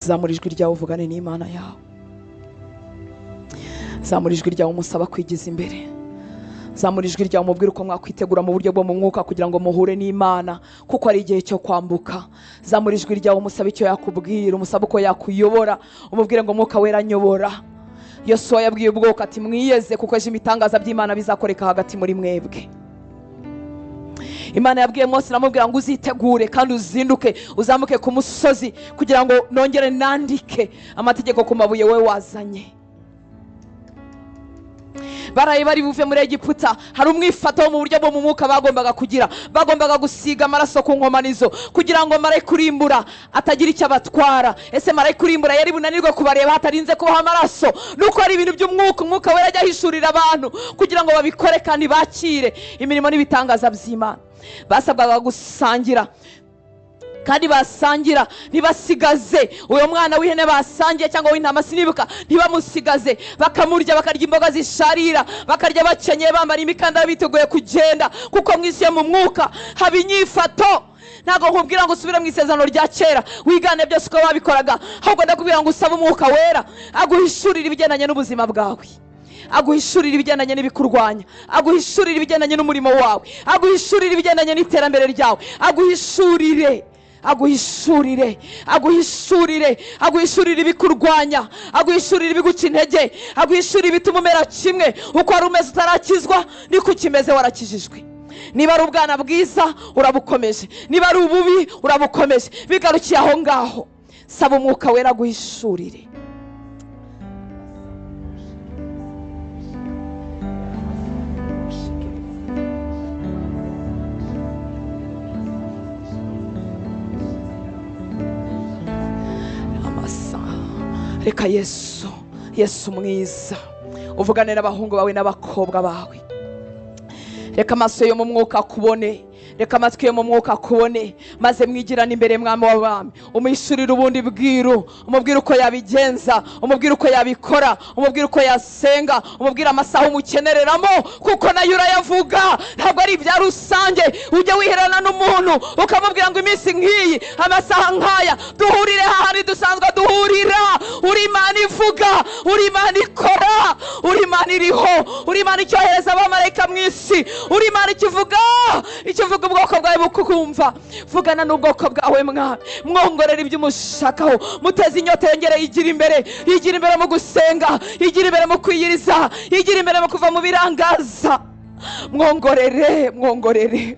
Zamura ijwi ryawe uvugane n'Imana yawe. Zamura ijwi ryawe umusaba kwigiza imbere. Zamura ijwi ryawe umubwire uko mwakwitegura mu buryo bwo mu mwuka kugira ngo muhure n'Imana, kuko ari igihe cyo kwambuka. Zamura ijwi ryawe umusaba icyo yakubwira, umusaba uko yakuyobora, umubwire ngo Mwuka Wera anyobora. Yosuwa yabwiye ubwoko ati mwiyeze kuko ejo ibitangaza by'Imana bizakoreka hagati muri mwebwe. Imana yabwiye Mose iramubwira ngo uzitegure kandi uzinduke uzamuke ku musozi kugira ngo nongere nandike amategeko ku mabuye wowe wazanye. Baraye bari buve muri Egiputa, hari umwifato mu buryo bwo mu mwuka bagombaga kugira. Bagombaga gusiga amaraso ku nkomanizo kugira ngo marayika urimbura atagira icyo abatwara. Ese marayika urimbura yari bunanirwe kubareba hatarinze kubaha amaraso? Nuko hari ibintu by'umwuka, umwuka wera ajya ahishurira abantu kugira ngo babikore kandi bakire imirimo n'ibitangaza by'Imana. Basabwaga gusangira kandi basangira ntibasigaze uyo mwana w'ihene basangiye cyangwa w'intama, sinibuka, ntibamusigaze, bakamurya, bakarya imboga zisharira, bakarya bakenyeye, bambara imikandara, biteguye kugenda, kuko mu isi yo mu mwuka haba inyifato. Ntabwo nkubwira ngo usubire mu isezerano rya kera wigane byose uko babikoraga, ahubwo ndakubwira ngo usabe umwuka wera aguhishurire ibigendanye n'ubuzima bwawe, aguhishurire ibigendanye n'ibikurwanya, aguhishurire ibigendanye n'umurimo wawe, aguhishurire ibigendanye n'iterambere ryawe, aguhishurire, aguhishurire, aguhishurire, aguhishurire ibikurwanya, aguhishurire ibiguca intege, aguhishurire ibituma umera kimwe uko wari umeze utarakizwa niko ukimeze warakijijwe. Niba ari ubwana bwiza urabukomeje, niba ari ububi urabukomeje, bigarukiye aho ngaho. Saba umwuka wera aguhishurire. Reka Yesu, Yesu mwiza, uvugane n'abahungu bawe n'abakobwa bawe. Reka amaso yo mu mwuka akubone, reka amatwi yo mu mwuka akubone, maze mwigirane imbere mwami w'abami, umwishurire ubundi bwiru, umubwire uko yabigenza, umubwire uko yabikora, umubwire uko yasenga, umubwire amasaha umukenereramo, kuko nayo urayavuga. Ntabwo ari ibya rusange. Ujye wiherana n'umuntu ukamubwira ngo iminsi nk'iyi, amasaha nk'aya, duhurire hahandi dusanzwe duhurira. Uri Imana ivuga, uri Imana ikora, uri Imana iriho, uri Imana icyohereza abamarayika mu isi, uri Imana ikivuga, ikivuga ubwoko bwawe bukukumva. Vugana n'ubwoko bwawe mwami, mwongorera ibyo umushakaho, muteze inyota yongere yigira imbere, yigira imbere mu gusenga, yigira imbere mu kwiyiriza, yigira imbere mu kuva mu birangaza. Mwongorere, mwongorere,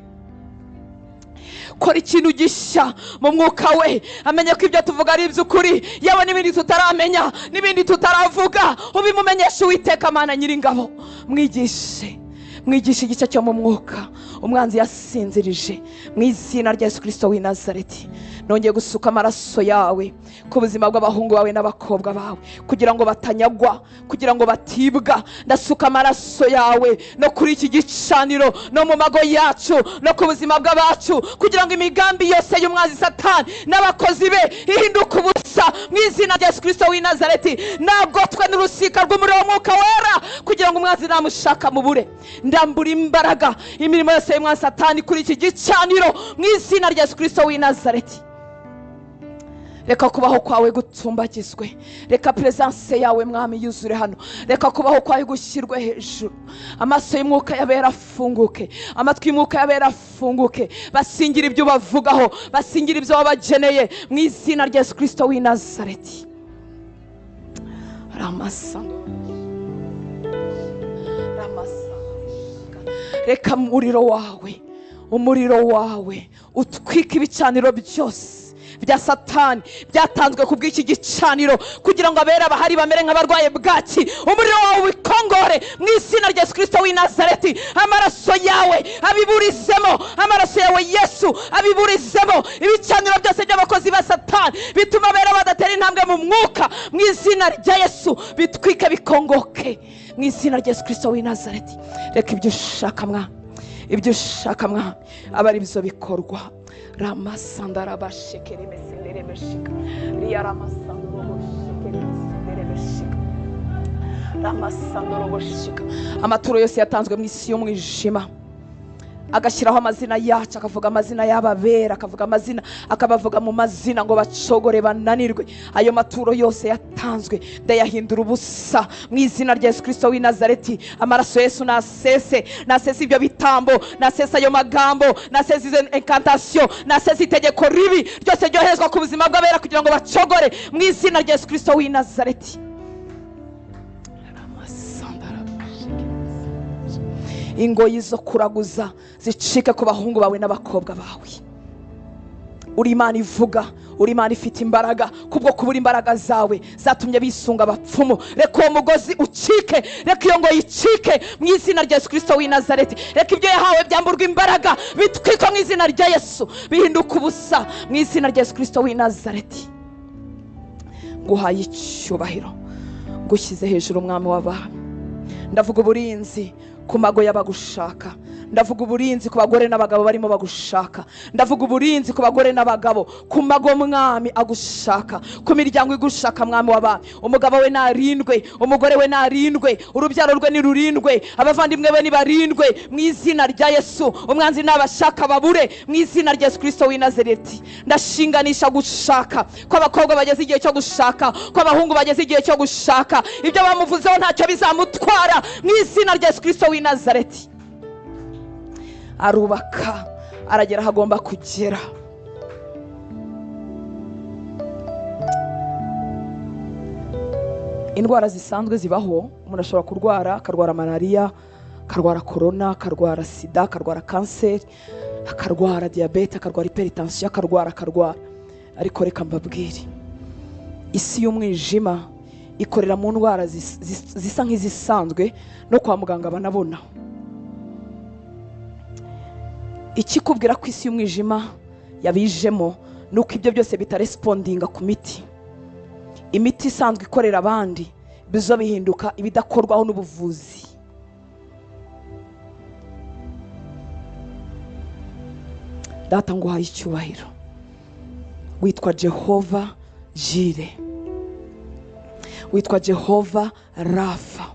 kora ikintu gishya mu mwuka we, amenye ko ibyo tuvuga ari iby'ukuri, yewe n'ibindi tutaramenya, n'ibindi tutaravuga, ubimumenyeshe Uwiteka Mana Nyiringabo. Mwigishe, mwigishe igice cyo mu mwuka umwanzi yasinzirije, mu izina rya Yesu Kristo w'i Nazareti. Nongeye gusuka amaraso yawe ku buzima bw'abahungu bawe n'abakobwa bawe, kugira ngo batanyagwa, kugira ngo batibwa. Ndasuka amaraso yawe no kuri iki gicaniro, no mu mago yacu, no ku buzima bw'abacu, kugira ngo imigambi yose y'umwanzi Satani n'abakozi be ihinduke ubusa mu izina rya Yesu Kristo w'i Nazareti. Nagotwe n'urusika rw'umuriro w'umwuka wera, kugira ngo umwanzi namushaka mubure. Ndambura imbaraga imirimo yose y'umwanzi Satani kuri iki gicaniro mu izina rya Yesu Kristo w'i Nazareti. Reka kubaho kwawe gutumbagizwe, reka presence yawe mwami yuzure hano, reka kubaho kwawe gushyirwe hejuru. Amaso y'umwuka yabera afunguke, amatwi y'umwuka yabera afunguke, basingira ibyo bavugaho, basingira ibyo wabageneye mu izina rya Yesu Kristo w'i Nazareti. Ramasa, ramasa, reka umuriro wawe, umuriro wawe utwike ibicaniro byose bya Satani byatanzwe ku bw'iki gicaniro, kugira ngo abera bahari bamere nk'abarwaye bwaki. Umuriro wawe wikongore mu izina rya Yesu Kristo w'i Nazareti. Amaraso yawe abiburizemo, amaraso yawe Yesu abiburizemo ibicaniro byose by'abakozi ba Satani bituma abera badatera intambwe mu mwuka, mu izina rya Yesu bitwike bikongoke mu izina rya Yesu Kristo w'i Nazareti. Reka ibyo ushaka mwami, ibyo ushaka mwami aba ari byo bikorwa. Amaturo yose yatanzwe mu isi y'umwijima agashyiraho amazina yacu, akavuga amazina y'ababera, akavuga amazina, akabavuga mu mazina ngo bacogore bananirwe. Ayo maturo yose yatanzwe ndayahindura ubusa mu izina rya Yesu Kristo w'i Nazareti. Amaraso Yesu nasese, nasese ibyo bitambo, nasese ayo magambo, nasese izo incantation, nasese itegeko ribi ryose ryoherezwa ku buzima bw'abera kugira ngo bacogore mu izina rya Yesu Kristo w'i Nazareti. Ingoyi zo kuraguza zicike ku bahungu bawe n'abakobwa bawe. Uri Imana ivuga, uri Imana ifite imbaraga, kubwo kubura imbaraga zawe zatumye bisunga abapfumu. Reka uwo mugozi ucike, reka iyo ngoyi icike mu izina rya Yesu Kristo w'i Nazareti. Reka ibyo yahawe byamburwa imbaraga bitwikwa mu izina rya Yesu, bihinduka ubusa mu izina rya Yesu Kristo w'i Nazareti. Nguhaye icyubahiro, ngushyize hejuru umwami w'abami. Ndavuga uburinzi ku mago y'abagushaka, ndavuga uburinzi ku bagore n'abagabo barimo bagushaka, ndavuga uburinzi ku bagore n'abagabo ku mago mwami agushaka, ku miryango igushaka mwami w'abami. Umugabo we narindwe, umugore we narindwe, urubyaro rwe nirurindwe, abavandimwe be nibarindwe mu izina rya Yesu. Umwanzi n'abashaka babure mu izina rya Yesu Kristo w'i Nazareti. Ndashinganisha gushaka ko abakobwa bageze igihe cyo gushaka, ko abahungu bageze igihe cyo gushaka, ibyo bamuvuzeho ntacyo bizamutwara mu izina rya Yesu Kristo w'i Nazareti. Arubaka, aragera aho agomba kugera. Indwara zisanzwe zibaho, umuntu ashobora kurwara, akarwara malariya, akarwara korona, akarwara sida, akarwara kanseri, akarwara diyabete, akarwara hypertension, akarwara. Ariko reka mbabwire, isi y'umwijima ikorera mu ndwara zisa nk'izisanzwe no kwa muganga banabona. Ikikubwira ko isi y'umwijima yabijemo nuko ibyo byose bitarespondinga ku miti. Imiti isanzwe ikorera abandi bizo bihinduka ibidakorwaho n'ubuvuzi. Data nguhaye icyubahiro, witwa Jehova Jire, witwa Jehova Rafa.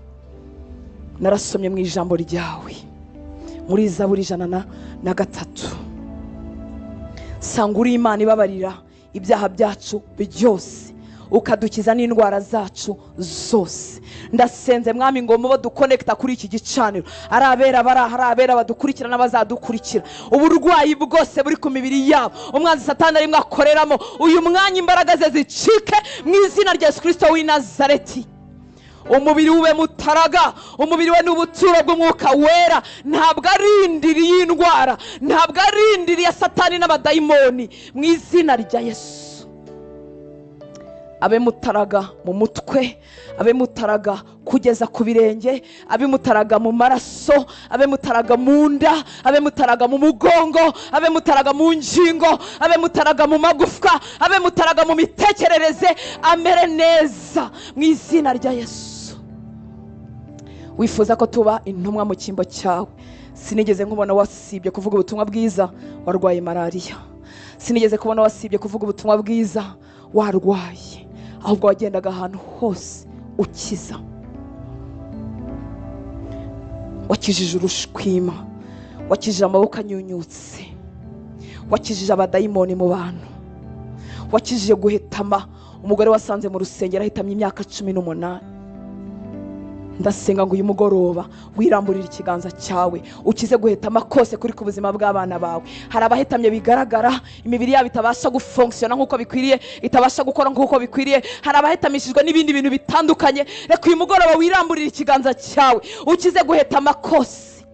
Narasomye mu ijambo ryawe muri Zaburi 103, sanga uri Imana ibabarira ibyaha byacu byose, ukadukiza n'indwara zacu zose. Ndasenze mwami ngo mubo dukonekta kuri iki gicaniro, ari abera bari abera badukurikira n'abazadukurikira, uburwayi bwose buri ku mibiri yabo umwanzi Satani arimo akoreramo, uyu mwanya imbaraga ze zicike mu izina rya Yesu Kristo w'i Nazareti. Umubiri ube mutaraga, umubiri we n'ubuturo bw'umwuka wera, ntabwo arindiriye indwara, ntabwo arindiriye Satani n'abadayimoni mu izina rya Yesu. Abe mutaraga mu mutwe, abe mutaraga kugeza ku birenge, abe mutaraga mu maraso, abe mutaraga mu nda, abe mutaraga mu mugongo, abe mutaraga mu ngingo, abe mutaraga mu magufwa, abe mutaraga mu mitekerereze, amere neza mu izina rya Yesu. Wifuza ko tuba intumwa mu cyimbo cyawe. Sinigeze nkubona wasibye kuvuga ubutumwa bwiza warwaye malaria, sinigeze kubona wasibye kuvuga ubutumwa bwiza warwaye, ahubwo wagendaga ahantu hose ukiza. Wakijije urushwima, wakijije amaboko anyunyutse, wakijije abadayimoni mu bantu, wakijije guhetama umugore wasanze mu rusengero ahitamye imyaka 18. Ndasenga ngo uyu mugoroba wiramburire ikiganza cyawe ukize guhetama kose kuri ku buzima bw'abana bawe. Hari abahetamye bigaragara imibiri yabo itabasha gufunctiona nkuko bikwiriye, itabasha gukora nkuko bikwiriye. Hari abahetamishijwe n'ibindi bintu bitandukanye. Reka uyu mugoroba wiramburire ikiganza cyawe ukize guhetama kose,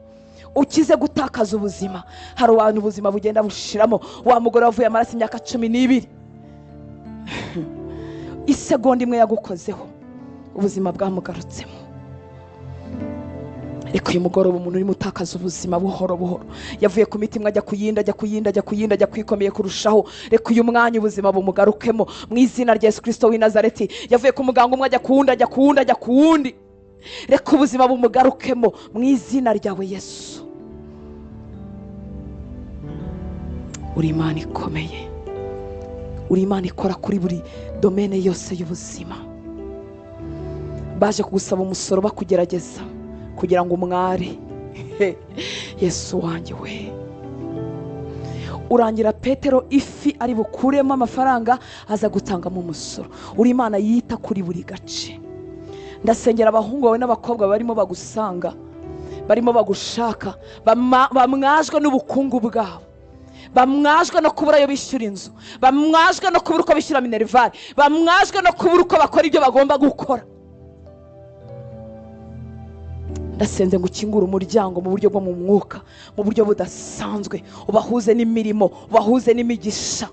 ukize gutakaza ubuzima. Hari abantu ubuzima bugenda bushiramo. Wa mugore wavuye amaraso imyaka 12, isegonda imwe yagukozeho ubuzima bwamugarutsemo. Reka uyu mugoroba umuntu urimo utakaza ubuzima buhoro buhoro, yavuye ku miti imwe ajya kuyinda, ajya kuyinda, ajya kuyinda, ajya kwikomeye kurushaho. Reka uyu mwanya ubuzima bumugarukemo mu izina rya Yesu Kristo w'i Nazareti. Yavuye ku muganga umwe ajya kuwundi, ajya kuwundi, ajya kuwundi. Reka ubuzima bumugarukemo mu izina ryawe Yesu. Uri Imana ikomeye, uri Imana ikora kuri buri domene yose y'ubuzima. Baje kugusaba umusoro bakugerageza kugira ngo umware. Yesu wanjye we, urangira Petero ifi ari bukuremo amafaranga aza gutangamo umusoro. Uri Imana yita kuri buri gace. Ndasengera abahungu bawe n'abakobwa barimo bagusanga, barimo bagushaka, bamwajwe n'ubukungu bwabo, bamwajwe no kubura ayo bishyura inzu, bamwajwe no kubura uko bishyura minerivare, bamwajwe no kubura uko bakora ibyo bagomba gukora. Ndasenze ngo ukingure umuryango mu buryo bwo mu mwuka, mu buryo budasanzwe, ubahuze n'imirimo, ubahuze n'imigisha.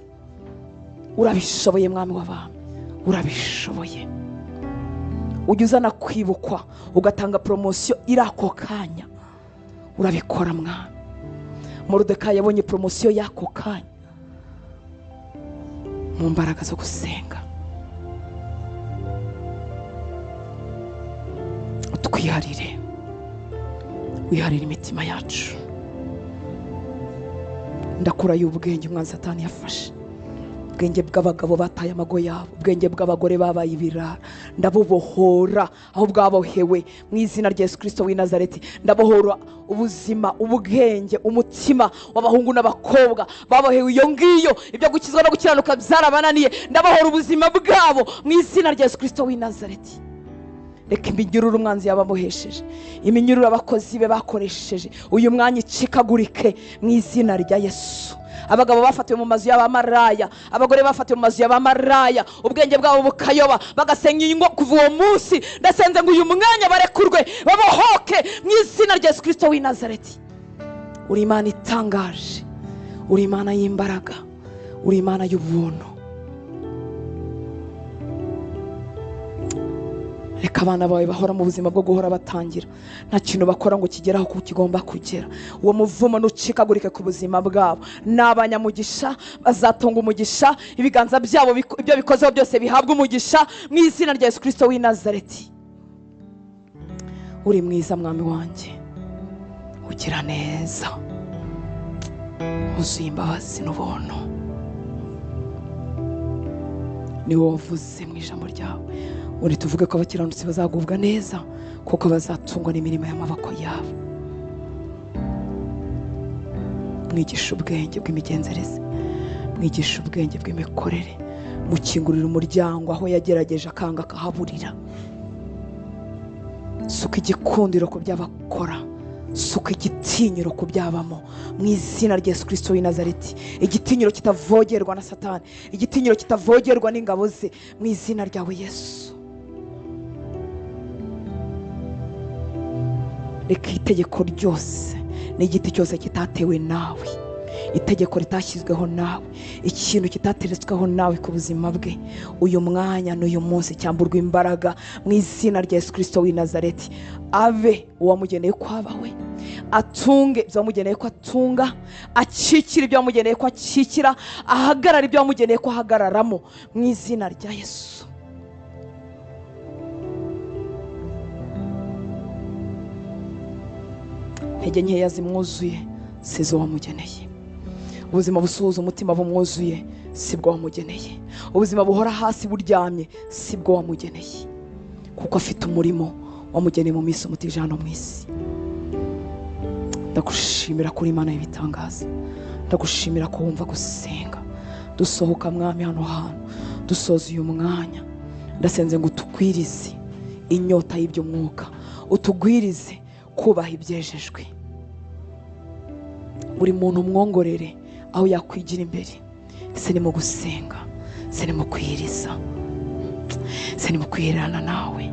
Urabishoboye Mwami w'abami, urabishoboye. Ujya uzana kwibukwa ugatanga poromosiyo iri ako kanya, urabikora Mwami. Moridekayi yabonye poromosiyo y'ako kanya mu mbaraga zo gusenga. Utwiharire, wiharire imitima yacu. Ndakurayo ubwenge umwanzi Satani yafashe, ubwenge bw'abagabo bataye amago yabo, ubwenge bw'abagore babaye ibirara, ndabubohora aho bwabohewe mu izina rya Yesu Kristo w'i Nazareti. Ndabohora ubuzima, ubwenge, umutima w'abahungu n'abakobwa babohewe iyo ngiyo, ibyo gukizwa no gukiranuka byarabananiye. Ndabohora ubuzima bwabo mu izina rya Yesu Kristo w'i Nazareti. Reka iminyururu umwanzi yababohesheje, iminyururu abakozi be bakoresheje, uyu mwanya icikagurike mu izina rya Yesu. Abagabo bafatiwe mu mazu y'abamaraya, abagore bafatiwe mu mazu y'abamaraya, ubwenge bwabo bukayoba, bagasenga ingo kuva uwo munsi. Ndasenze ngo uyu mwanya barekurwe, babohoke mu izina rya Yesu Kristo w'i Nazareti. Uri Imana itangaje, uri Imana y'imbaraga, uri Imana y'ubuntu. Reka abana bawe bahora mu buzima bwo guhora batangira, nta kintu bakora ngo kigeraho ku kigomba kugera. Uwo muvumo nucikagurike ku buzima bwabo. Ni abanyamugisha, bazatunga umugisha, ibiganza byabo ibyo bikozeho byose bihabwa umugisha mu izina rya Yesu Kristo w'i Nazareti. Uri mwiza Mwami wanjye, ugira neza, wuzuye imbabazi n'ubuntu. Ni wowe wavuze mu ijambo ryawe ngo tuvuge ko abakiranutsi bazagubwa neza, kuko bazatungwa n'imirimo y'amaboko yabo. Mwigisha ubwenge bw'imigenzereze, mwigisha ubwenge bw'imikorere, mukingurira umuryango aho yagerageje akanga akahaburira. Suka igikundiro ku by'abakora, suka igitinyiro ku byabamo mu izina rya Yesu Kristo w'i Nazareti. Igitinyiro kitavogerwa na Satani, igitinyiro kitavogerwa n'ingabo ze, mu izina ryawe Yesu. Reka itegeko ryose n'igiti cyose kitatewe nawe, itegeko ritashyizweho nawe, ikintu kitateretsweho nawe ku buzima bwe, uyu mwanya n'uyu munsi cyamburwa imbaraga mu izina rya Yesu Kristo w'i Nazareti. Abe uwamugeneye ko abawe, atunge ibyo wamugeneye ko atunga, akikira ibyo wamugeneye ko akikira, ahagarara ibyo wamugeneye ko ahagararamo mu izina rya Yesu. Intege nkeya zimwuzuye sizo wamugeneye, ubuzima busuhuza umutima bumwuzuye sibwo wamugeneye, ubuzima buhora hasi buryamye sibwo wamugeneye, kuko afite umurimo wamugeneye mu minsi umutije hano mu isi. Ndagushimira kuri Imana y'ibitangaza, ndagushimira ko wumva gusenga. Dusohoka Mwami hano hantu, dusoza uyu mwanya, ndasenze ngo utugwirize inyota y'iby'umwuka, utugwirize kubaha ibyejejwe. Buri muntu umwongorere aho yakwigira imbere. Ese ni mu gusenga, ese ni mu kwiriza, ese ni mu kwirana nawe?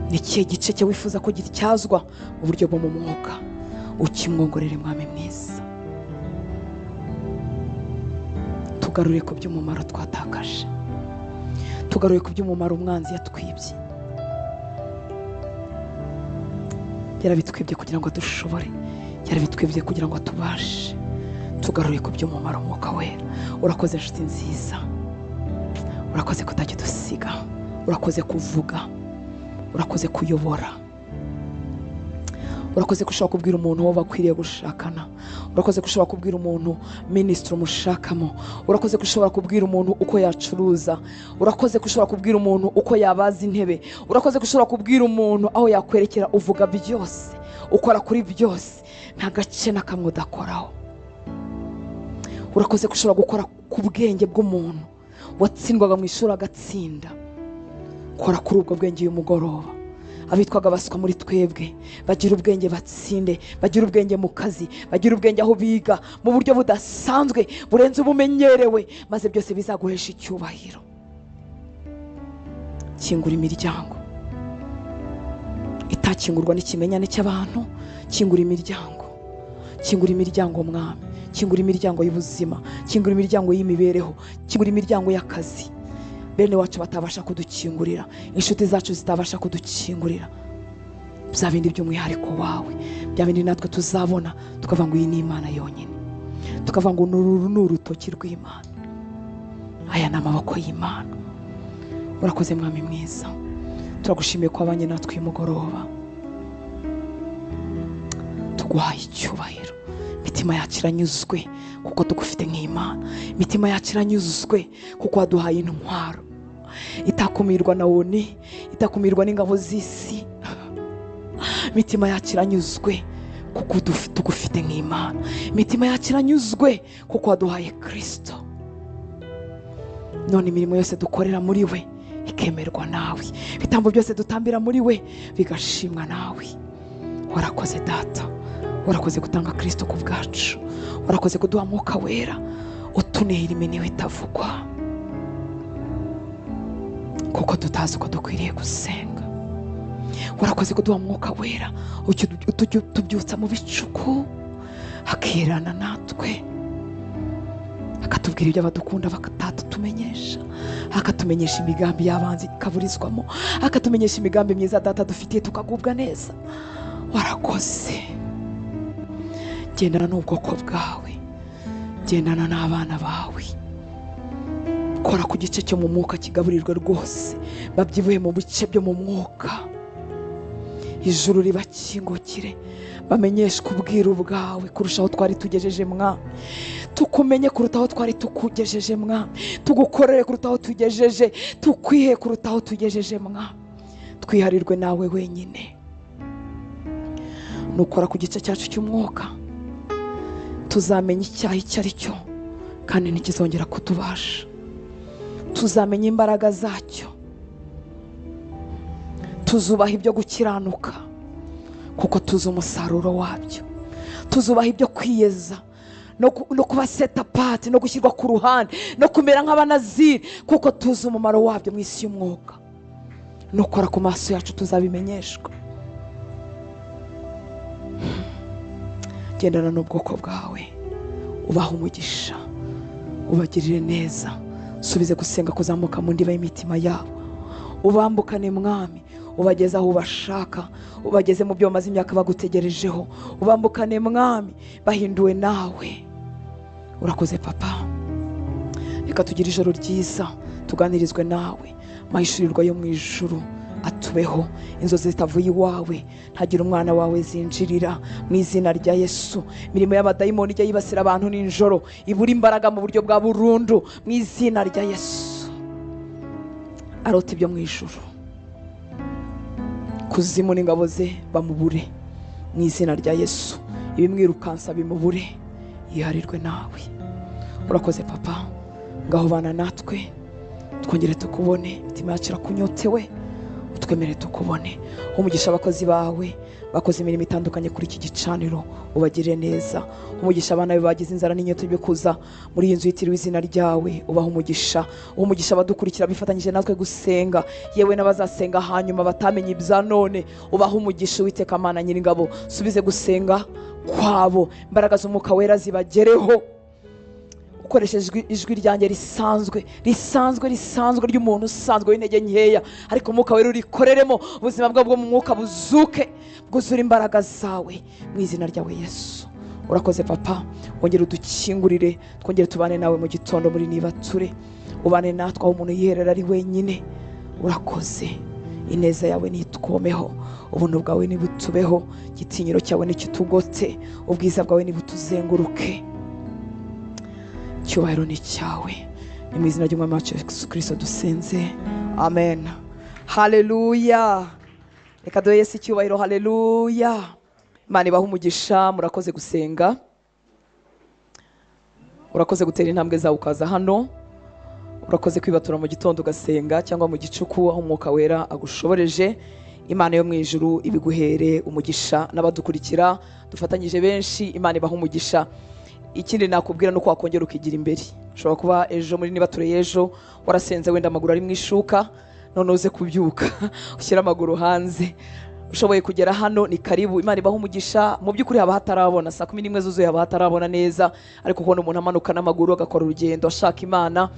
Ni ikihe gice cye wifuza ko gityazwa mu buryo bwo mu mwuka? Ukimwongorere Mwami mwiza. Tugarure ku by'umumaro twatakaje, tugarure ku by'umumaro umwanzi yatwibye. Yarabitwibye kugira ngo dushobore, yarabitwibye kugira ngo tubashe. Tugarure ku by'umumaro Umwuka Wera. Urakoze inshuti nziza, urakoze kutajya dusiga, urakoze kuvuga, urakoze kuyobora, urakoze ko ushobora kubwira umuntu uwo bakwiriye gushakana, urakoze ko ushobora kubwira umuntu minisitiri umushakamo, urakoze ko ushobora kubwira umuntu uko yacuruza, urakoze ko ushobora kubwira umuntu uko yabaza intebe, urakoze ko ushobora kubwira umuntu aho yakwerekera. Uvuga byose, ukora kuri byose. Nta gace na kamwe udakoraho. Urakoze ko ushobora gukora ku bwenge bw'umuntu watsindwaga mu ishuri agatsinda. Kora kuri ubwo bwenge uyu mugoroba. Abitwaga abaswa muri twebwe bagira ubwenge batsinde, bagira ubwenge mu kazi, bagira ubwenge aho biga mu buryo budasanzwe burenze ubumenyerewe, maze byose bizaguhesha icyubahiro. Kingura imiryango itakingurwa n'ikimenyane cy'abantu. Kingura imiryango, kingura imiryango Mwami, kingura imiryango y'ubuzima, kingura imiryango y'imibereho, kingura imiryango y'akazi. Bene wacu batabasha kudukingurira, inshuti zacu zitabasha kudukingurira, bya bindi by'umwihariko wawe, bya bindi natwe tuzabona tukavuga ngo iyi ni Imana yonyine, tukavuga ngo uru ni urutoki rw'Imana, aya ni amaboko y'Imana. Urakoze Mwami mwiza, turagushimiye ko wabanye natwe uyu mugoroba, tuguhaye icyubahiro. Imitima yacu iranyuzwe kuko tugufite nk'Imana. Imitima yacu iranyuzwe kuko waduhaye intwaro itakumirwa na oni, itakumirwa n'ingabo z'isi. Imitima yacu iranyuzwe kuko tugufite nk'Imana. Imitima yacu iranyuzwe kuko waduhaye Kristo. None imirimo yose dukorera muri we ikemerwa nawe, ibitambo byose dutambira muri we bigashimwa nawe. Warakoze Data, warakoze gutanga Kristo ku bwacu, warakoze kuduha Mwuka Wera utunehera iminiwe itavugwa, kuko tutazi uko dukwiriye gusenga. Warakoze kuduha Mwuka Wera utubyutsa mu bicuku, akirana natwe, akatubwira ibyo abadukunda bakatatumenyesha, akatumenyesha imigambi y'abanzi ikaburizwamo, akatumenyesha imigambi myiza Data dufitiye tukagubwa neza. Warakoze. Gendana n'ubwoko bwawe, gendana n'abana bawe, kora ku gice cyo mu mwuka kigaburirwe rwose, babyibuhe mu bice byo mu mwuka. Ijuru ribakingukire, bamenyeshwe ubwiru bwawe kurusha aho twari tugejeje Mwami, tukumenye kuruta aho twari tukugejeje Mwami, tugukorere kuruta aho tugejeje, tukwihe kuruta aho tugejeje Mwami, twiharirwe nawe wenyine. Nukora ku gice cyacu cy'umwuka tuzamenya icyaha icyo ari cyo kandi ntikizongera kutubasha. Tuzamenya imbaraga zacyo, tuzubaha ibyo gukiranuka kuko tuzi umusaruro wabyo, tuzubaha ibyo kwiyeza no kuba set apart, no gushyirwa ku ruhande, no kumera nk'abanaziri kuko tuzi umumaro wabyo mu isi y'umwuka. Nukora ku maso yacu tuzabimenyeshwa. Gendana n'ubwoko bwawe, ubaha umugisha, ubagirire neza, subize gusenga kuzamuka mu ndiba y'imitima yabo, ubambukane Mwami, ubageze aho ubashaka, ubageze mu byo bamaze imyaka bagutegerejeho, ubambukane Mwami, bahinduwe nawe. Urakoze Papa, reka tugire ijoro ryiza, tuganirizwe nawe, mahishurirwa yo mu ijuru atubeho, inzozi zitavuye iwawe ntagira umwana wawe zinjirira mu izina rya Yesu. Imirimo y'abadayimoni ijya yibasira abantu nijoro ibura imbaraga mu buryo bwa burundu mu izina rya Yesu. Arota ibyo mu ijuru, kuzimu n'ingabo ze bamubure mu izina rya Yesu, ibimwirukansa bimubure, yiharirwe nawe. Urakoze Papa, ngaho bana natwe, twongere tukubone, imitima yacu irakunyotewe, utwemere tukubone. Umugisha abakozi bawe bakoze imirimo itandukanye kuri iki gicaniro, ubagirire neza. Umugisha abana bagize inzara n'inyota byo kuza muri iyi nzu yitiriwe izina ryawe, ubaha umugisha. Umugisha abadukurikira bifatanyije natwe gusenga, yewe n'abazasenga hanyuma batamenye ibya none, ubaha umugisha. Uwiteka Mana Nyiringabo, subize gusenga kwabo, imbaraga z'Umwuka Wera zibagereho, ukoresheje ijwi ryanjye risanzwe risanzwe risanzwe ry'umuntu usanzwe w'intege nkeya, ariko Umwuka Wera urikoreremo, ubuzima bwabo bwo mu mwuka buzuke, bwuzure imbaraga zawe mu izina ryawe Yesu. Urakoze Papa, wongere udukingurire, twongere tubane nawe mu gitondo muri nibature, ubane natwe aho umuntu yiherera ari wenyine. Urakoze, ineza yawe nitwomeho, ubuntu bwawe nibutubeho, igitinyiro cyawe nikitugote, ubwiza bwawe nibutuzenguruke. Icyubahiro ni cyawe, ni mu izina ry'Umwami wacu Yesu Kristo dusenze, amen. Haleluya. Reka duhe Yesu icyubahiro. Haleluya. Imana ibahe umugisha, murakoze gusenga, urakoze gutera intambwe zawe ukaza hano, urakoze kwibatura mu gitondo ugasenga cyangwa mu gicuku aho Umwuka Wera agushoboreje. Imana yo mu ijuru ibiguhere umugisha. N'abadukurikira dufatanyije benshi, Imana ibahe umugisha. Ikindi nakubwira nuko wakongera ukigira imbere. Ushobora kuba ejo muri nibature y'ejo warasenze wenda amaguru ari mu ishuka, none uze kubyuka ushyira amaguru hanze. Ushoboye kugera hano ni karibu. Imana ibahe umugisha. Mu by'ukuri haba hatarabona saa 11 zuzuye, haba hatarabona neza, ariko kubona umuntu amanuka n'amaguru agakora urugendo ashaka Imana,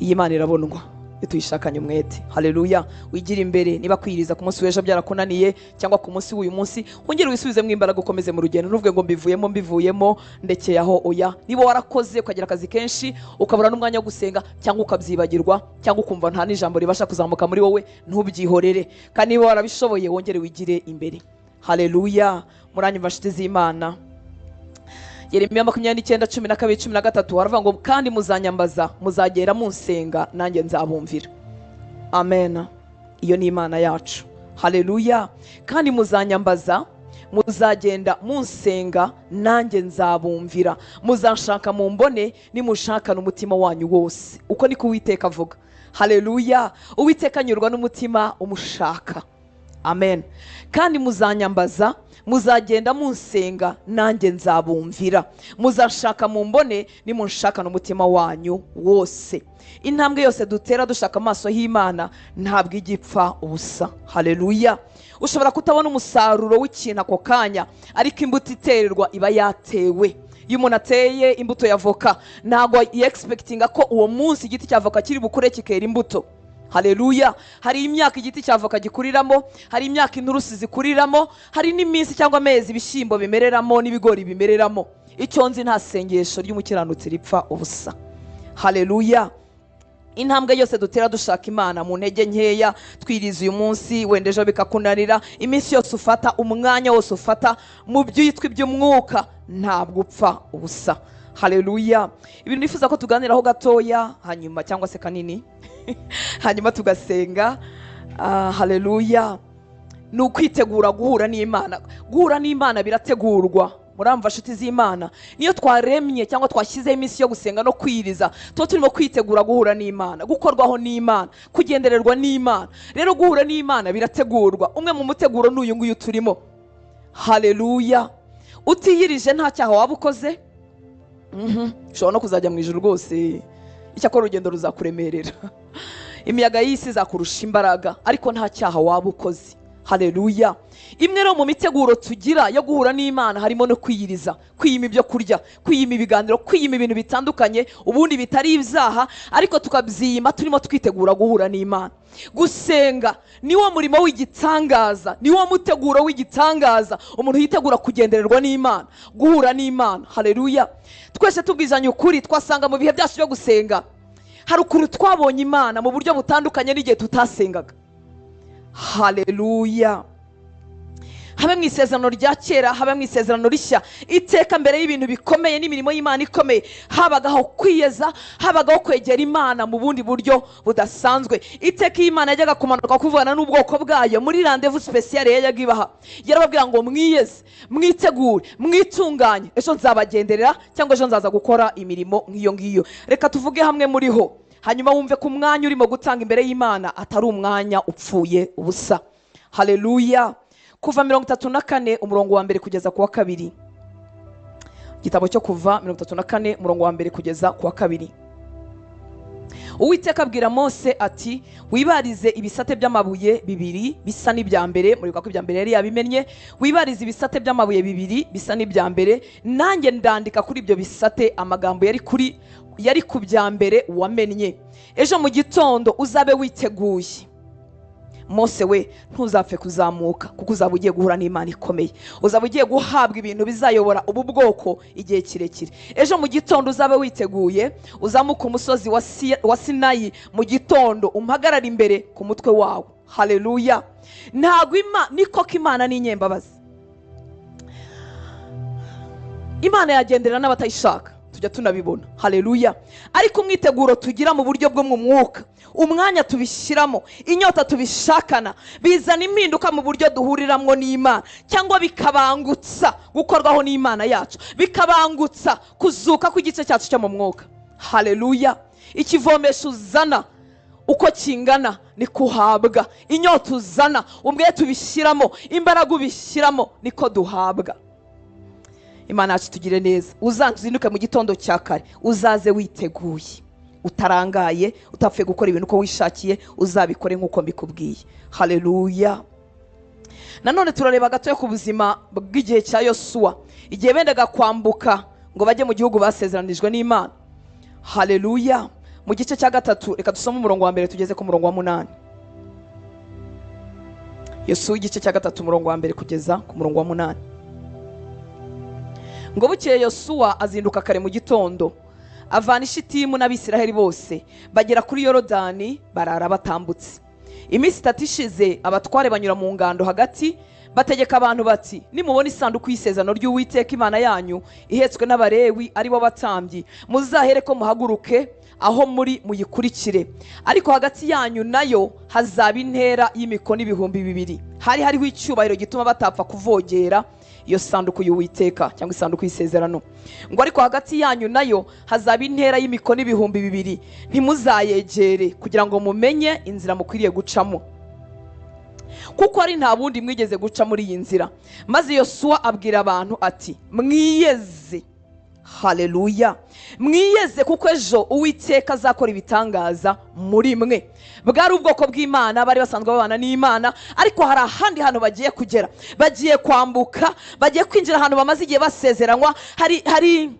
iyi Imana irabonwa iyo tuyishakanye umwete. Haleluya. Wigira imbere. Niba kwiriza ku munsi w'ejo byarakunaniye cyangwa ku munsi w'uyu munsi, wongere wisubizemo imbaraga ukomeze mu rugendo. Ntuvuge ngo mbivuyemo ndekeye aho, oya. Niba warakoze ukagira akazi kenshi ukabura n'umwanya wo gusenga, cyangwa ukabyibagirwa, cyangwa ukumva nta n'ijambo ribasha kuzamuka muri wowe, ntubyihorere. Kandi niba warabishoboye wongere wigire imbere. Haleluya. Muranyumva nshuti z'Imana? Yeremiya 29:12 13 haravuga ngo kandi muzanyambaza muzagera munsenga nanjye nzabumvira. Amen. Iyo ni Imana yacu. Haleluya. Kandi muzanyambaza muzagenda munsenga nanjye nzabumvira, muzanshaka mumbone nimushakana umutima wanyu wose. Uko niko Uwiteka avuga. Haleluya. Uwiteka anyurwa n'umutima umushaka. Amen. Kandi muzanyambaza muzagenda munsenga nanjye nzabumvira, muzashaka mumbone nimunshakana umutima wanyu wose. Intambwe yose dutera dushaka amaso y'Imana ntabwo igipfa ubusa. Haleluya. Ushobora kutabona umusaruro w'ikintu ako kanya, ariko imbuto itererwa iba yatewe. Iyo umuntu ateye imbuto ya voka, ntabwo yexpectinga ko uwo munsi igiti cya voka kiri bukure kikera imbuto. Haleluya. Hari imyaka igiti cya voka gikuriramo, hari imyaka inturusi zikuriramo, hari n'iminsi cyangwa amezi ibishyimbo bimereramo n'ibigori bimereramo. Icyo nzi, nta sengesho ry'umukiranutsi ripfa ubusa. Haleluya. Intambwe yose dutera dushaka Imana mu ntege nkeya, twiriza uyu munsi wenda ejo bikakunanira, iminsi yose ufata, umwanya wose ufata mu byitwa iby'umwuka ntabwo upfa ubusa. Haleluya. Ibintu nifuza ko tuganiraho gatoya hanyuma cyangwa se kanini hanyuma tugasenga. Haleluya. Ni ukwitegura guhura n'Imana. Guhura n'Imana birategurwa. Muramva nshuti z'Imana, niyo twaremye cyangwa twashyizeho iminsi yo gusenga no kwiriza, tuba turimo kwitegura guhura n'Imana, gukorwaho n'Imana, kugendererwa n'Imana. Rero guhura n'Imana birategurwa. Umwe mu muteguro n'uyu nguyu turimo. Haleluya. Utiyirije nta cyaha waba ukoze, ushobora no kuzajya mu ijuru rwose, icyakora urugendo ruzakuremerera, imiyaga y'isi izakurusha imbaraga, ariko nta cyaha waba ukoze. Haleluya. Imwe rero mu miteguro tugira yo guhura n'Imana harimo no kwiyiriza, kwiyima ibyo kurya, kwiyima ibiganiro, kwiyima ibintu bitandukanye ubundi bitari ibyaha, ariko tukabyiyima turimo twitegura guhura n'Imana. Gusenga niwo murimo w'igitangaza, niwo muteguro w'igitangaza umuntu yitegura kugendererwa n'Imana, guhura n'Imana. Haleluya. Twese tubwizanye ukuri, twasanga mu bihe byacu byo gusenga hari ukuntu twabonye Imana mu buryo butandukanye n'igihe tutasengaga. Haleluya. Habe mu isezerano rya kera, habe mu isezerano rishya, iteka mbere y'ibintu bikomeye n'imirimo y'Imana ikomeye habagaho kwiyeza, habagaho kwegera Imana mu bundi buryo budasanzwe. Iteka iyo Imana yajyaga kumanuka kuvugana n'ubwoko bwayo muri rendez-vous spéciale yajyaga ibaha, yarababwira ngo mwiyeze, mwitegure, mwitunganye, ejo nzabagenderera cyangwa ejo nzaza gukora imirimo nk'iyo ngiyo. Reka tuvuge hamwe muriho, hanyuma wumve ko umwanya urimo gutanga imbere y'Imana atari umwanya upfuye ubusa. Haleluya. Kuva 34 umurongo wa mbere kugeza ku wa 2. Igitabo cyo Kuva 34 umurongo wa mbere kugeza ku wa 2. Uwiteka abwira Mose ati wibarize ibisate by'amabuye bibiri bisa n'ibya mbere. Muribuka ko ibya mbere yari yabimennye. Wibarize ibisate by'amabuye bibiri bisa n'ibya mbere, nanjye ndandika kuri ibyo bisate amagambo yari ku bya mbere wamennye. Ejo mu gitondo uzabe witeguye. Mose we, ntuzapfe kuzamuka, kuko uzaba ugiye guhura n'Imana ikomeye, uzaba ugiye guhabwa ibintu bizayobora ubu bwoko igihe kirekire. Ejo mu gitondo uzabe witeguye, uzamuka umusozi wa Sinayi mu gitondo, umpagarare imbere ku mutwe wawe. Haleluya. Ntabwo niko ko Imana ni inyembabazi. Imana yagenderera n'abatayishaka. Tujya tunabibona. Haleluya. Ariko umwiteguro tugira mu buryo bwo mu mwuka, umwanya tubishyiramo, inyota tubishakana, bizana impinduka mu buryo duhuriramwo n'Imana, cyangwa bikabangutsa gukorwaho n'Imana yacu, bikabangutsa kuzuka kw'igice cyacu cyo mu mwuka. Haleluya. Ikivomesho uzana uko kingana niko uhabwa, inyota uzana, umwete ubishyiramo, imbaraga ubishyiramo, niko duhabwa. Imana yacu tugire neza. Uzazinduke mu gitondo cya kare, uzaze witeguye, utarangaye, utapfuye gukora ibintu uko wishakiye, uzabikore nk'uko mbikubwiye. Haleluya. Nanone turareba gatoya ku buzima bw'igihe cya Yosuwa, igihe bendaga kwambuka ngo bajye mu gihugu basezeranijwe n'Imana. Haleluya. Mu gice cya 3, reka dusome umurongo wa 1 tugeze ku murongo wa 8. Yosuwa igice cya 3 umurongo wa 1 kugeza ku murongo wa 8. Ngo bukeye Yosuwa azinduka kare mu gitondo, avana Ishitimu n'Abisiraheli bose, bagera kuri Yorodani barara batambutse. Iminsi 3 ishize abatware banyura mu ngando hagati, bategeka abantu bati: nimubona isanduku y'isezerano ry'Uwiteka Imana yanyu ihetswe n'Abalewi ari bo batambyi, muzahere ko muhaguruke aho muri muyikurikire. Ariko hagati yanyu nayo hazaba intera y'imikono 2000. Hari hariho icyubahiro gituma batapfa kuvogera iyo sanduku y'Uwiteka cyangwa isanduku y'isezerano. Ngo ariko hagati yanyu nayo hazaba intera y'imikono 2000, ntimuzayegere kugira ngo mumenye inzira mukwiriye gucamo, kuko ari nta bundi mwigeze guca muri iyi nzira. Maze Yosuwa abwira abantu ati: mwiyeze. Haleluya. Mwiyeze kuko ejo Uwiteka azakora ibitangaza muri mwe. Bwari ubwoko bw'Imana, bari basanzwe babana n'Imana, ariko hari ahandi hantu bagiye kugera, bagiye kwambuka, bagiye kwinjira ahantu bamaze igihe basezeranywa. Hari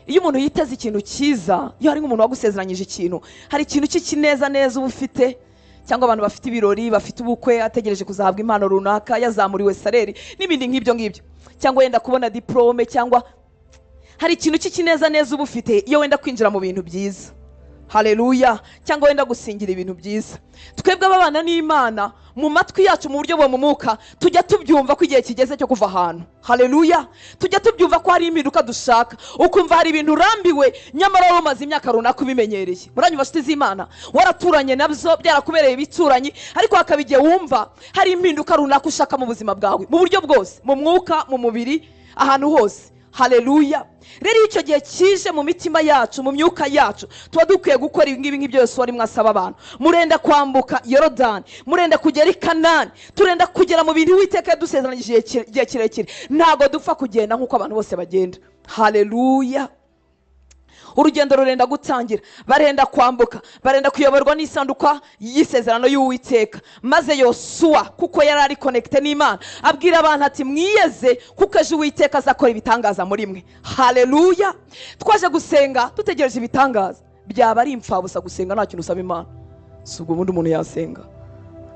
iyo umuntu yiteze ikintu cyiza, iyo hari nk'umuntu wagusezeranyije ikintu, hari ikintu cy'ikineza neza uba ufite, cyangwa abantu bafite ibirori, bafite ubukwe, ategereje kuzahabwa impano runaka, yazamuriwe saleri n'ibindi nk'ibyo ngibyo, cyangwa wenda kubona diplome, cyangwa hari ikintu cy'ikineza neza uba ufite iyo wenda kwinjira mu bintu byiza. Haleluya. Cyangwa wenda gusingira ibintu byiza. Twebwe ababana n'Imana mu matwi yacu mu buryo bwo mu mwuka tujya tubyumva ko igihe kigeze cyo kuva ahantu. Haleluya. Tujya tubyumva ko hari impinduka dushaka, ukumva hari ibintu urambiwe nyamara wowe umaze imyaka runaka ubimenyereye. Muranyumva nshuti z'Imana, waraturanye nabyo byarakubereye ibituranyi, ariko hakaba igihe wumva hari impinduka runaka ushaka mu buzima bwawe, mu buryo bwose, mu mwuka, mu mubiri, ahantu hose. Haleluya. Rero icyo gihe kije mu mitima yacu, mu myuka yacu, tuba dukwiye gukora ibi ngibi nk'ibyo Yosuwa arimo asaba abantu. Murenda kwambuka Yorodani, murenda kugera i Kanani, turenda kugera mu bintu Uwiteka yadusezeranyije igihe kirekire. Ntabwo dupfa kugenda nk'uko abantu bose bagenda. Haleluya. Urugendo rurenda gutangira, barenda kwambuka, barenda kuyoborwa n'isanduka y'isezerano y'Uwiteka. Maze Yosuwa, kuko yari ari connecté n'Imana, abwira abantu ati: mwiyeze kuko ejo Uwiteka azakora ibitangaza muri mwe. Haleluya. Twaje gusenga dutegereje ibitangaza, byaba ari imfabusa gusenga nta kintu usaba Imana. Si ubwo ubundi umuntu yasenga?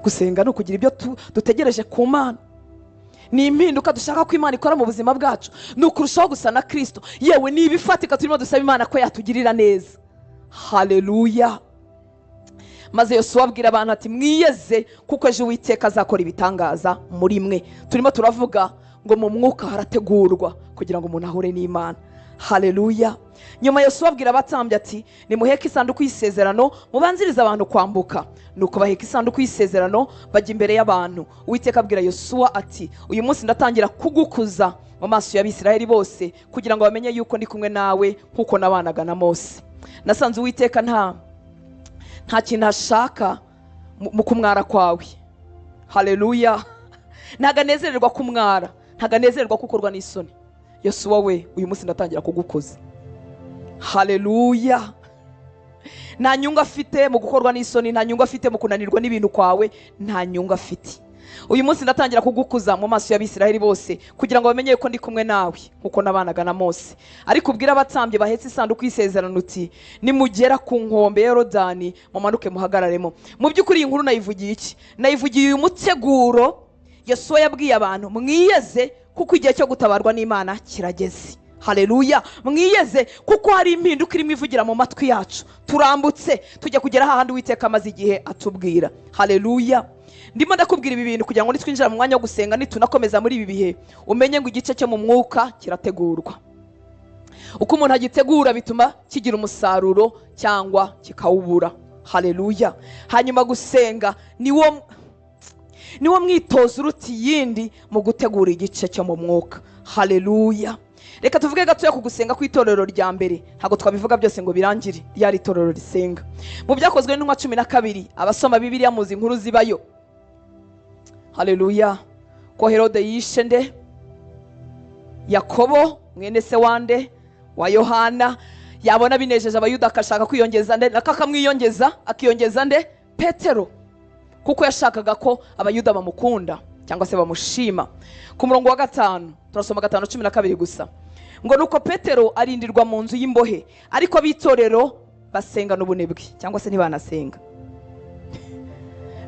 Gusenga ni ukugira ibyo dutegereje ku Mana, ni impinduka dushaka ko Imana ikora mu buzima bwacu, ni ukurushaho gusa na Kristo, yewe ni ibifatika turimo dusaba Imana ko yatugirira neza. Haleluya. Maze Yosuwa abwira abantu ati: mwiyeze kuko ejo Uwiteka azakora ibitangaza muri mwe. Turimo turavuga ngo mu mwuka harategurwa kugira ngo umuntu ahure n'Imana. Haleluya. Nyuma Yosuwa abwira abatambyi ati: nimuheke isanduku y'isezerano mubanzirize abantu kwambuka. Nuko baheka isanduku y'isezerano bajya imbere y'abantu. Uwiteka abwira Yosuwa ati: uyu munsi ndatangira kugukuza mu maso y'Abisiraheli bose, kugira ngo bamenye yuko ndi kumwe nawe nkuko nabanaga na Mose. Nasanze Uwiteka nta kintu ashaka mu kumwara kwawe. Haleluya. Ntago anezererwa kumwara, ntago anezererwa gukorwa n'isoni. Yosuwa we, uyu munsi ndatangira kugukuza. Haleluya. Nta nyungu afite mu gukorwa n'isoni, nta nyungu afite mu kunanirwa n'ibintu kwawe, nta nyungu afite. Uyu munsi ndatangira kugukuza mu maso y'Abisiraheli bose, kugira ngo bamenye ko ndi kumwe nawe nkuko nabanaga na Mose. Ariko ubwira abatambyi bahetse isanduku y'isezerano uti: nimugera ku nkombe ya Yorodani mumanuke muhagararemo. Mu by'ukuri iyi nkuru nayivugiye iki? Nayivugiye uyu muteguro Yosuwa yabwiye abantu: mwiyeze kuko igihe cyo gutabarwa n'Imana kirageze. Haleluya. Mwiyeze kuko hari impinduka irimo ivugira mu matwi yacu. Turambutse tujya kugera hahandi Uwiteka amaze igihe atubwira. Haleluya. Ndimo ndakubwira ibi bintu kugira ngo nitwinjira mu mwanya wo gusenga, nitunakomeza muri ibi bihe, umenye ngo igice cyo mu mwuka kirategurwa. Uko umuntu agitegura bituma kigira umusaruro cyangwa kikawubura. Haleluya. Hanyuma gusenga niwo mwitozo uruta iyindi mu gutegura igice cyo mu mwuka. Haleluya. Reka tuvuge gatoya ku gusenga kw'itorero rya mbere. Ntabwo twabivuga byose ngo birangire, ryari itorero risenga. Mu byakozwe n'intumwa 12, abasoma Bibiliya muzi inkuru zibayo. Haleluya. Ko Herode yishe nde? Yakobo mwene se wande wa Yohana. Yabona binejeje Abayuda akashaka kwiyongeza nde? Akamwiyongeza, akiyongeza nde? Petero, kuko yashakaga ko Abayuda bamukunda cyangwa se bamushima. Ku murongo wa 5 turasoma 5:12 gusa, ngo nuko Petero arindirwa mu nzu y'imbohe, ariko abitorero basenga n'ubunebwe, cyangwa se ntibanasenga,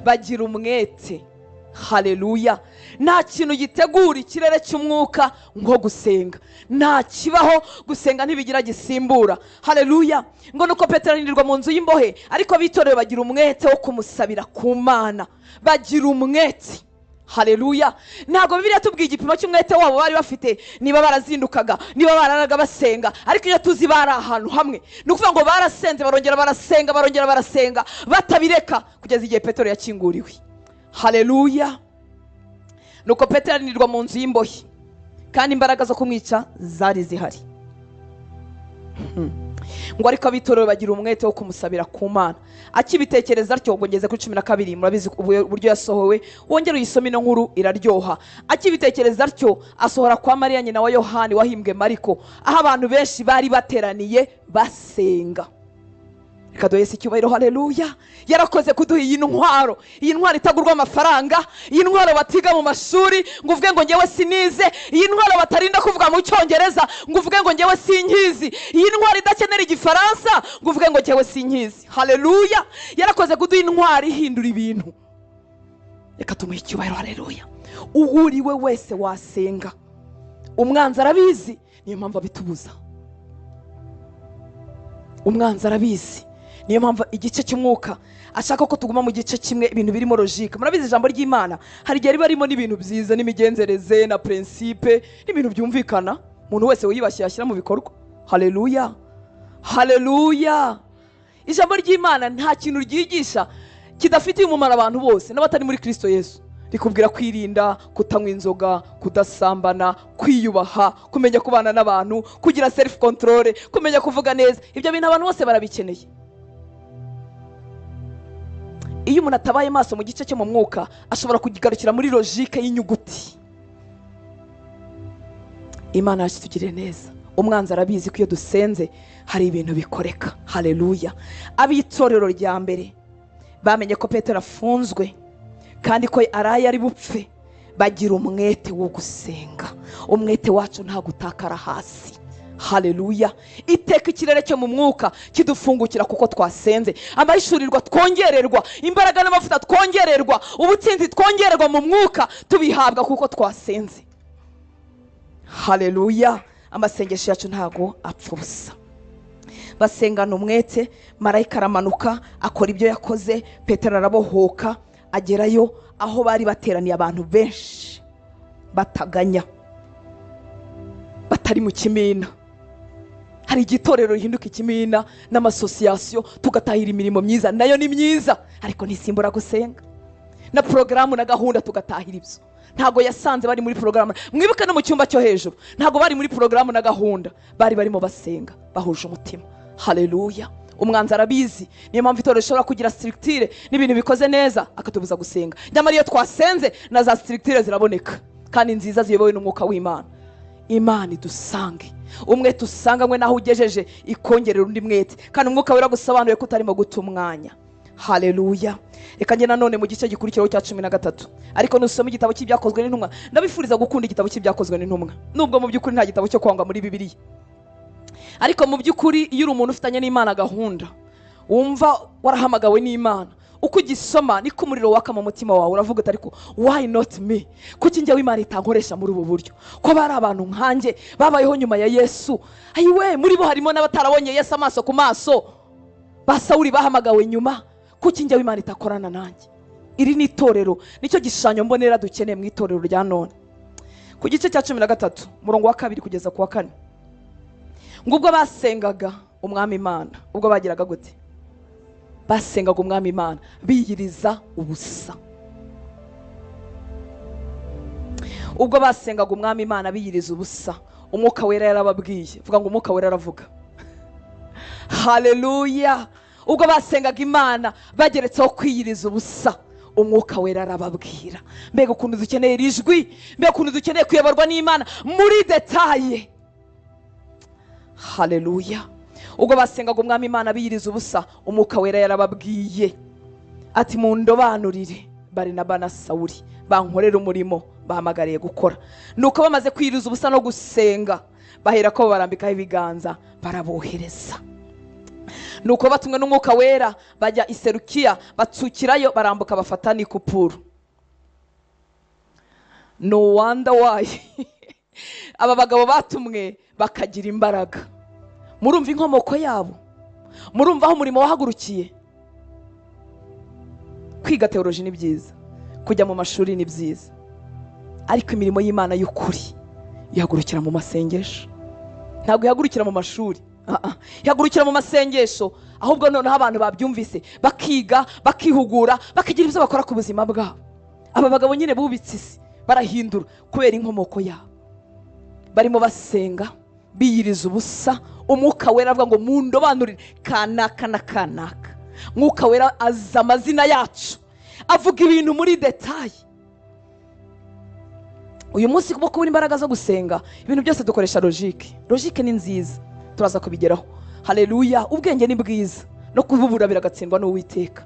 bagira umwete. Haleluya. Nta kintu gitegura ikirere cy'umwuka nko gusenga. Nta kibaho gusenga ntibigira gisimbura. Haleluya. Ngo nuko Petero arindirwa mu nzu y'imbohe, ariko abitorero bagira umwete wo kumusabira ku Mana. Bagira umwete. Haleluya. Ntabwo Bibiliya tubwiye igipimo cy'umwete wabo bari bafite, niba barazindukaga, niba bararaga basenga, ariko iyo tuzi bari ahantu hamwe, ni ukuvuga ngo barasenze, barongera barasenga, barongera barasenga, batabireka kugeza igihe Petero yakinguriwe. Haleluya. Nuko Petero arindirwa mu nzu y'imbohe, kandi imbaraga zo kumwica zari zihari. Ngo ariko abitorero bagira umwete wo kumusabira ku Mana. Akibitekereza atyo, ngo ngeze kuri 12, murabizi uburyo yasohowe, wongere uyisome ino nkuru iraryoha. Akibitekereza atyo asohora kwa Mariya nyina wa Yohani wahimbwe Mariko, aho abantu benshi bari bateraniye basenga. Reka duhe Yesu icyubahiro. Haleluya. Yarakoze kuduha iyi ntwaro, iyi ntwaro itagurwa amafaranga, iyi ntwaro batiga mu mashuri ngo uvuge ngo ngewe sinize, iyi ntwaro batarinda kuvuga mu Cyongereza ngo uvuge ngo ngewe sinkizi, iyi ntwaro idakenera Igifaransa ngo uvuge ngo ngewe sinkizi. Haleluya. Yarakoze kuduha intwaro ihindura ibintu. Reka tumuhe icyubahiro. Haleluya. Uwuriwe wese wasenga, umwanzi arabizi, niyo mpamvu abitubuza. Umwanzi arabizi, niyo mpamvu igice cy'umwuka ashaka ko tuguma mu gice kimwe, ibintu birimo logique. Murabizi ijambo ry'Imana hari igihe riba ririmo n'ibintu byiza, n'imigenzereze na principe, n'ibintu byumvikana umuntu wese wiyubashye yashyira mu bikorwa. Haleluya. Haleluya. Ijambo ry'Imana nta kintu ryigisha kidafitiye umumaro abantu bose n'abatari muri Kristo Yesu. Rikubwira kwirinda, kutanywa inzoga, kudasambana, kwiyubaha, kumenya kubana n'abantu, kugira self control, kumenya kuvuga neza. Ibyo bintu abantu bose barabikeneye. Iyo umuntu atabaye maso mu gice cyo mu mwuka, ashobora kugigarukira muri logique y'inyuguti. Imana yacu itugirire neza. Umwanzi arabizi ko iyo dusenze hari ibintu bikoreka. Haleluya. Abitorero rya mbere bamenye ko Petero afunzwe kandi ko araye ari bupfe, bagira umwete wo gusenga. Umwete wacu nta gutakara hasi. Haleluya. Iteka ikirere cyo mu mwuka kidufungukira kuko twasenze. Amahishurirwa twongererwa, imbaraga n'amavuta twongererwa, ubutsinzi twongererwa mu mwuka tubihabwa kuko twasenze. Haleluya. Amasengesho yacu ntago apfa ubusa. Basengana umwete, marayika aramanuka akora ibyo yakoze, Petero arabohoka, agerayo aho bari bateraniye abantu benshi bataganya, batari mu kimina. Hari igitorero rihinduka ikimina n'amasosiyasiyo, tugatahira imirimo myiza, nayo ni myiza ariko ntisimbura gusenga, na porogaramu na gahunda tugatahira ibyo. Ntago yasanze bari muri porogaramu. Mwibuke no mu cyumba cyo hejuru, ntago bari muri porogaramu na gahunda, bari barimo basenga bahuje umutima. Haleluya. Umwanzi arabizi, niyo mpamvu itorero rishobora kugira structure n'ibintu bikoze neza akatubuza gusenga. Nyamara iyo twasenze na za structure ziraboneka kandi nziza ziyobowe n'umwuka w'Imana. Imana idusange, umwete usanganywe naho ugejeje ikongerera undi mwete, kandi umwuka wera gusobanuye ko utarimo guta umwanya. Haleluya. Reka njye nanone mu gice gikurikiraho cya 13, ariko nusoma igitabo cy'ibyakozwe n'intumwa, ndabifuriza gukunda igitabo cy'ibyakozwe n'intumwa, nubwo mu by'ukuri nta gitabo cyo kwangwa muri Bibiliya, ariko mu by'ukuri iyo uri umuntu ufitanye n'Imana gahunda, wumva warahamagawe n'Imana, uko ugisoma niko umuriro waka mu mutima wawe, uravuga uti ariko why not me? Kuki njyewe Imana itankoresha muri ubu buryo? Ko bari abantu nkanjye babayeho nyuma ya Yesu, ayiwe muri bo harimo n'abatarabonye Yesu amaso ku maso, ba Sawuli bahamagawe nyuma, kuki njyewe Imana itakorana nanjye? Iri ni itorero, nicyo gishushanyo mbonera dukeneye mu itorero rya none. Ku gice cya 13 umurongo wa 2 kugeza ku wa 4, Ngo ubwo basengaga umwami Imana, ubwo bagiraga gute? Basengaga umwami Imana biyiriza ubusa. Ubwo basengaga umwami Imana biyiriza ubusa, umwuka wera yarababwiye. Vuga ngo umwuka wera aravuga. Haleluya. Ubwo basengaga Imana bageretseho kwiyiriza ubusa, umwuka wera arababwira. Mbega ukuntu dukeneye iri jwi, mbega ukuntu dukeneye kuyoborwa n'Imana muri detaye. Haleluya. Ubwo basengaga umwami Imana biyiriza ubusa, umwuka wera yarababwiye ati mundobanurire Barinaba na Sawuli bankorera umurimo bahamagariye gukora. Nuko bamaze kwiyiriza ubusa no gusenga, bahera ko barambikaho ibiganza barabohereza. Nuko batumwe n'umwuka wera bajya i Serukiya, batsukirayo, barambuka bafata n'Ikupuru. No wonder why aba bagabo batumwe bakagira imbaraga. Murumva inkomoko yabo, murumva aho umurimo wahagurukiye. Kwiga teoloji ni byiza, kujya mu mashuri ni byiza, ariko imirimo y'Imana y'ukuri ihagurukira mu masengesho. Ntabwo ihagurukira mu mashuri, ihagurukira mu masengesho. Ahubwo noneho abantu babyumvise bakiga, bakihugura, bakagira ibyo bakora ku buzima bwabo. Aba bagabo nyine bubitse isi barahindura kubera inkomoko yabo. Barimo basenga biyiriza ubusa, umwuka wera avuga ngo mundobanurire kanaka na kanaka. Mwuka wera aza amazina yacu, avuga ibintu muri detaye. Uyu munsi kuba kubura imbaraga zo gusenga, ibintu byose dukoresha logique. Logique ni nziza, turaza kubigeraho. Haleluya. Ubwenge ni bwiza, no kububura biragatsindwa n'Uwiteka.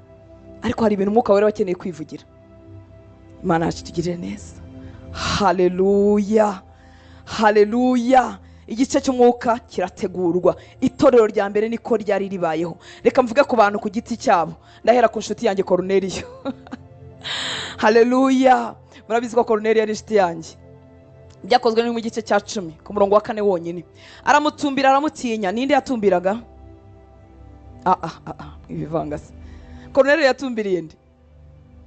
Ariko hari ibintu umwuka wera bakeneye kwivugira. Imana yacu tugirire neza. Haleluya. Haleluya. Igice cy'umwuka kirategurwa. Itorero rya mbere niko ryari ribayeho. Reka mvuge ku bantu ku giti cyabo. Ndahera ku nshuti yanjye Koruneliyo. Haleluya. Murabizi ko Koruneliyo ari inshuti yanjye. Byakozwe mu gice cya 10 ku murongo wa 4 wonyine. Aramutumbira, aramutinya. Ninde yatumbiraga? Ibivanga se. Koruneliyo yatumbiriye nde?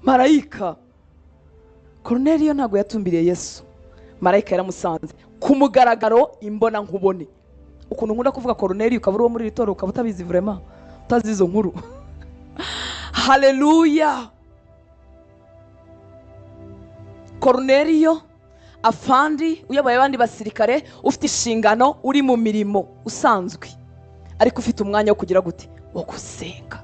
Marayika. Koruneliyo ntabwo yatumbiriye Yesu. Marayika yaramusanze ku mugaragaro imbona nkubone. Ukuntu nkunda kuvuga Koruneliyo ukaba uri uwo muri iri torero ukaba utabizi vraiment, utazi izo nkuru. Haleluya. Koruneliyo afandi uyoboye abandi basirikare, ufite inshingano, uri mu mirimo usanzwe, ariko ufite umwanya wo kugira gute? Wo gusenga.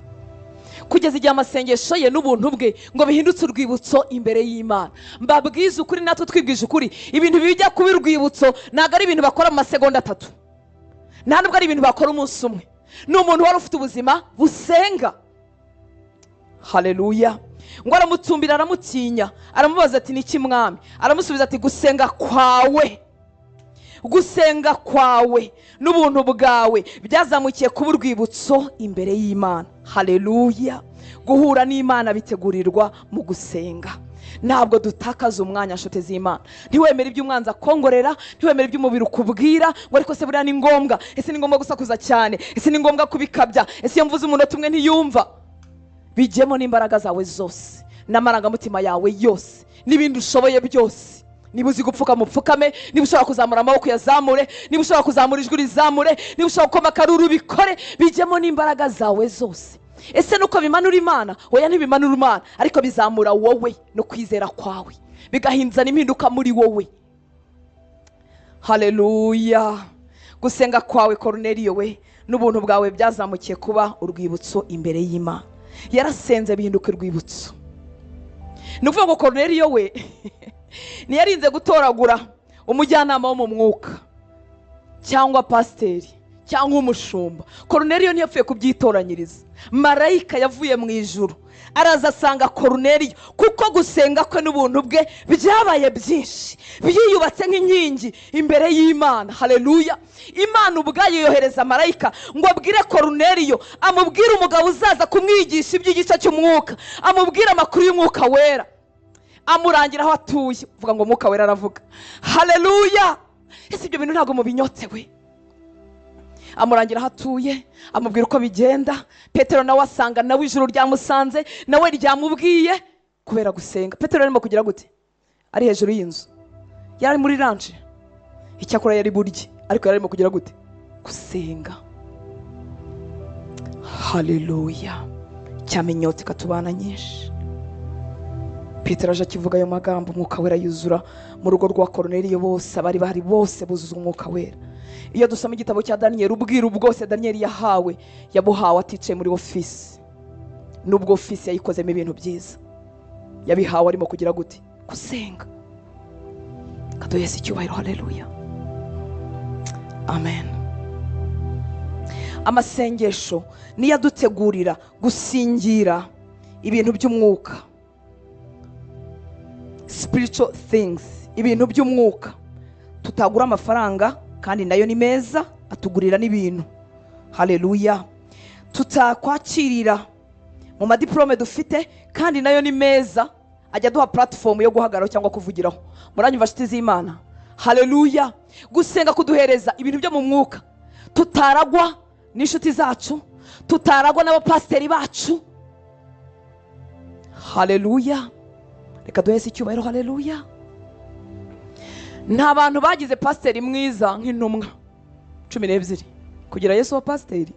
Kugeza igihe amasengesho ye n'ubuntu bwe ngo bihindutse urwibutso imbere y'Imana. Mbabwize ukuri, natwe twibwije ukuri, ibintu bijya kuba urwibutso ntabwo ari ibintu bakora mu masegonda 3, nta nubwo ari ibintu bakora umunsi umwe. Ni umuntu wari ufite ubuzima busenga. Haleluya. Ngo aramutumbira, aramutinya, aramubaza ati niki mwami? Aramusubiza ati gusenga kwawe, gusenga kwawe n'ubuntu bwawe byazamukiye kuba urwibutso imbere y'Imana. Haleluya. Guhura n'Imana bitegurirwa mu gusenga. Ntabwo dutakaza umwanya, nshuti z'Imana. Ntiwemere ibyo umwanzi akongorera, ntiwemere ibyo umubiri ukubwira ngo ariko se buriya ni ngombwa, ese ni ngombwa gusakuza cyane, ese ni ngombwa kubikabya, ese iyo mvuze umunota umwe ntiyumva. Bijyemo n'imbaraga zawe zose n'amarangamutima yawe yose n'ibindi ushoboye byose. Niba uzi gupfukama upfukame, niba ushobora kuzamura amaboko uyazamure, niba ushobora kuzamura ijwi rizamure, niba ushobora gukoma akaruru ubikore. Bijyemo n'imbaraga zawe zose. Ese nuko bimanura Imana? Oya, ntibimanura Imana, ariko bizamura wowe no kwizera kwawe, bigahinzana impinduka muri wowe. Haleluya. Gusenga kwawe Koruneliyo we n'ubuntu bwawe byazamukiye kuba urwibutso imbere y'Imana. Yarasenze bihinduka urwibutso. Ni ukuvuga ngo Koruneliyo we ntiyarinze gutoragura umujyanama wo mu mwuka cyangwa pasiteri cyangwa umushumba. Koruneliyo ntiyapfuye kubyitoranyiriza. Marayika yavuye mu ijuru araza asanga Koruneliyo, kuko gusenga kwe n'ubuntu bwe byabaye byinshi, byiyubatse nk'inkingi imbere y'Imana. Haleluya. Imana ubwayo yohereza marayika ngo abwire Koruneliyo, amubwire umugabo uzaza kumwigisha iby'igice cy'umwuka, amubwire amakuru y'umwuka wera, amurangira aho atuye. Uvuga ngo umwuka wera aravuga. Haleluya. Ese ibyo bintu ntabwo mubinyotewe? Amurangira aho atuye, amubwira uko bigenda. Petero nawe asanga nawe ijuru ryamusanze, nawe ryamubwiye kubera gusenga. Petero arimo kugira gute? Ari hejuru y'inzu, yari muri ranche, icyakora yari burye, ariko yari arimo kugira gute? Gusenga. Haleluya. Cyama inyota ikatubana nyinshi. Petero aje akivuga ayo magambo, umwuka wera yuzura mu rugo rwa Koruneliyo, bose abari bahari bose buzuza umwuka wera. Iyo dusoma igitabo cya Daniyeli, ubwiru bwose Daniyeli yahawe, yabuhawe aticaye muri ofisi. Nubwo ofisi yayikozemo ibintu byiza, yabihawe arimo kugira gute? Gusenga. Kaduhe Yesu icyubahiro. Haleluya, amen. Amasengesho niyo adutegurira gusingira ibintu by'umwuka, spiritual things, ibintu by'umwuka tutagura amafaranga, kandi nayo ni meza, atugurira n'ibintu. Haleluya. Tutakwakirira mu madiplome dufite, kandi nayo ni meza, ajya aduha platform yo guhagararaho cyangwa kuvugiraho. Muranyumva nshuti z'Imana? Haleluya. Gusenga kuduhereza ibintu byo mu mwuka tutaragwa n'inshuti zacu, tutaragwa n'abapasiteri bacu. Haleluya. Reka duhese icyubahiro. Haleluya. Nta bantu bagize pasiteri mwiza nk'intumwa 12 kugira Yesu wa pasiteri.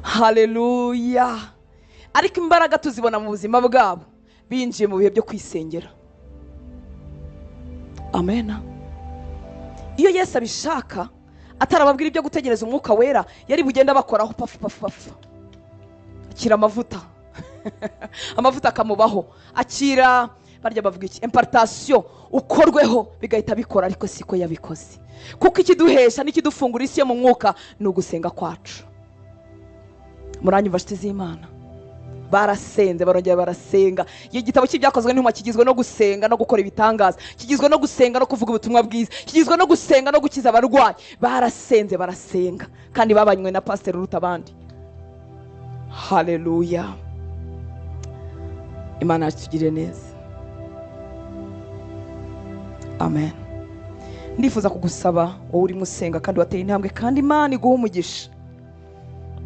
Haleluya. Ariko imbaraga tuzibona mu buzima bwabo binjiye mu bihe byo kwisengera. Amen. Iyo Yesu abishaka atarababwira ibyo gutegereza umwuka wera, yari bugenda bakoraho pafu pafu pafu, akira amavuta amavuta akamubaho, akira barya bavuga iki, impartation, ukorweho bigahita bikora. Ariko siko yabikoze, kuko ikiduhesha n'ikidufungura isi yo mu mwuka ni ugusenga kwacu. Muranyumva nshuti z'Imana? Barasenze, barongera barasenga. Igitabo cy'ibyakozwe n'intumwa kigizwe no gusenga no gukora ibitangaza, kigizwe no gusenga no kuvuga ubutumwa bwiza, kigizwe no gusenga no gukiza abarwayi. Barasenze, barasenga, kandi babanywe na pasiteri uruta abandi. Haleluya. Imana yatugirire neza. Amen. Ndifuza kugusaba wowe urimo usenga kandi wateye intambwe, kandi Imana iguha umugisha,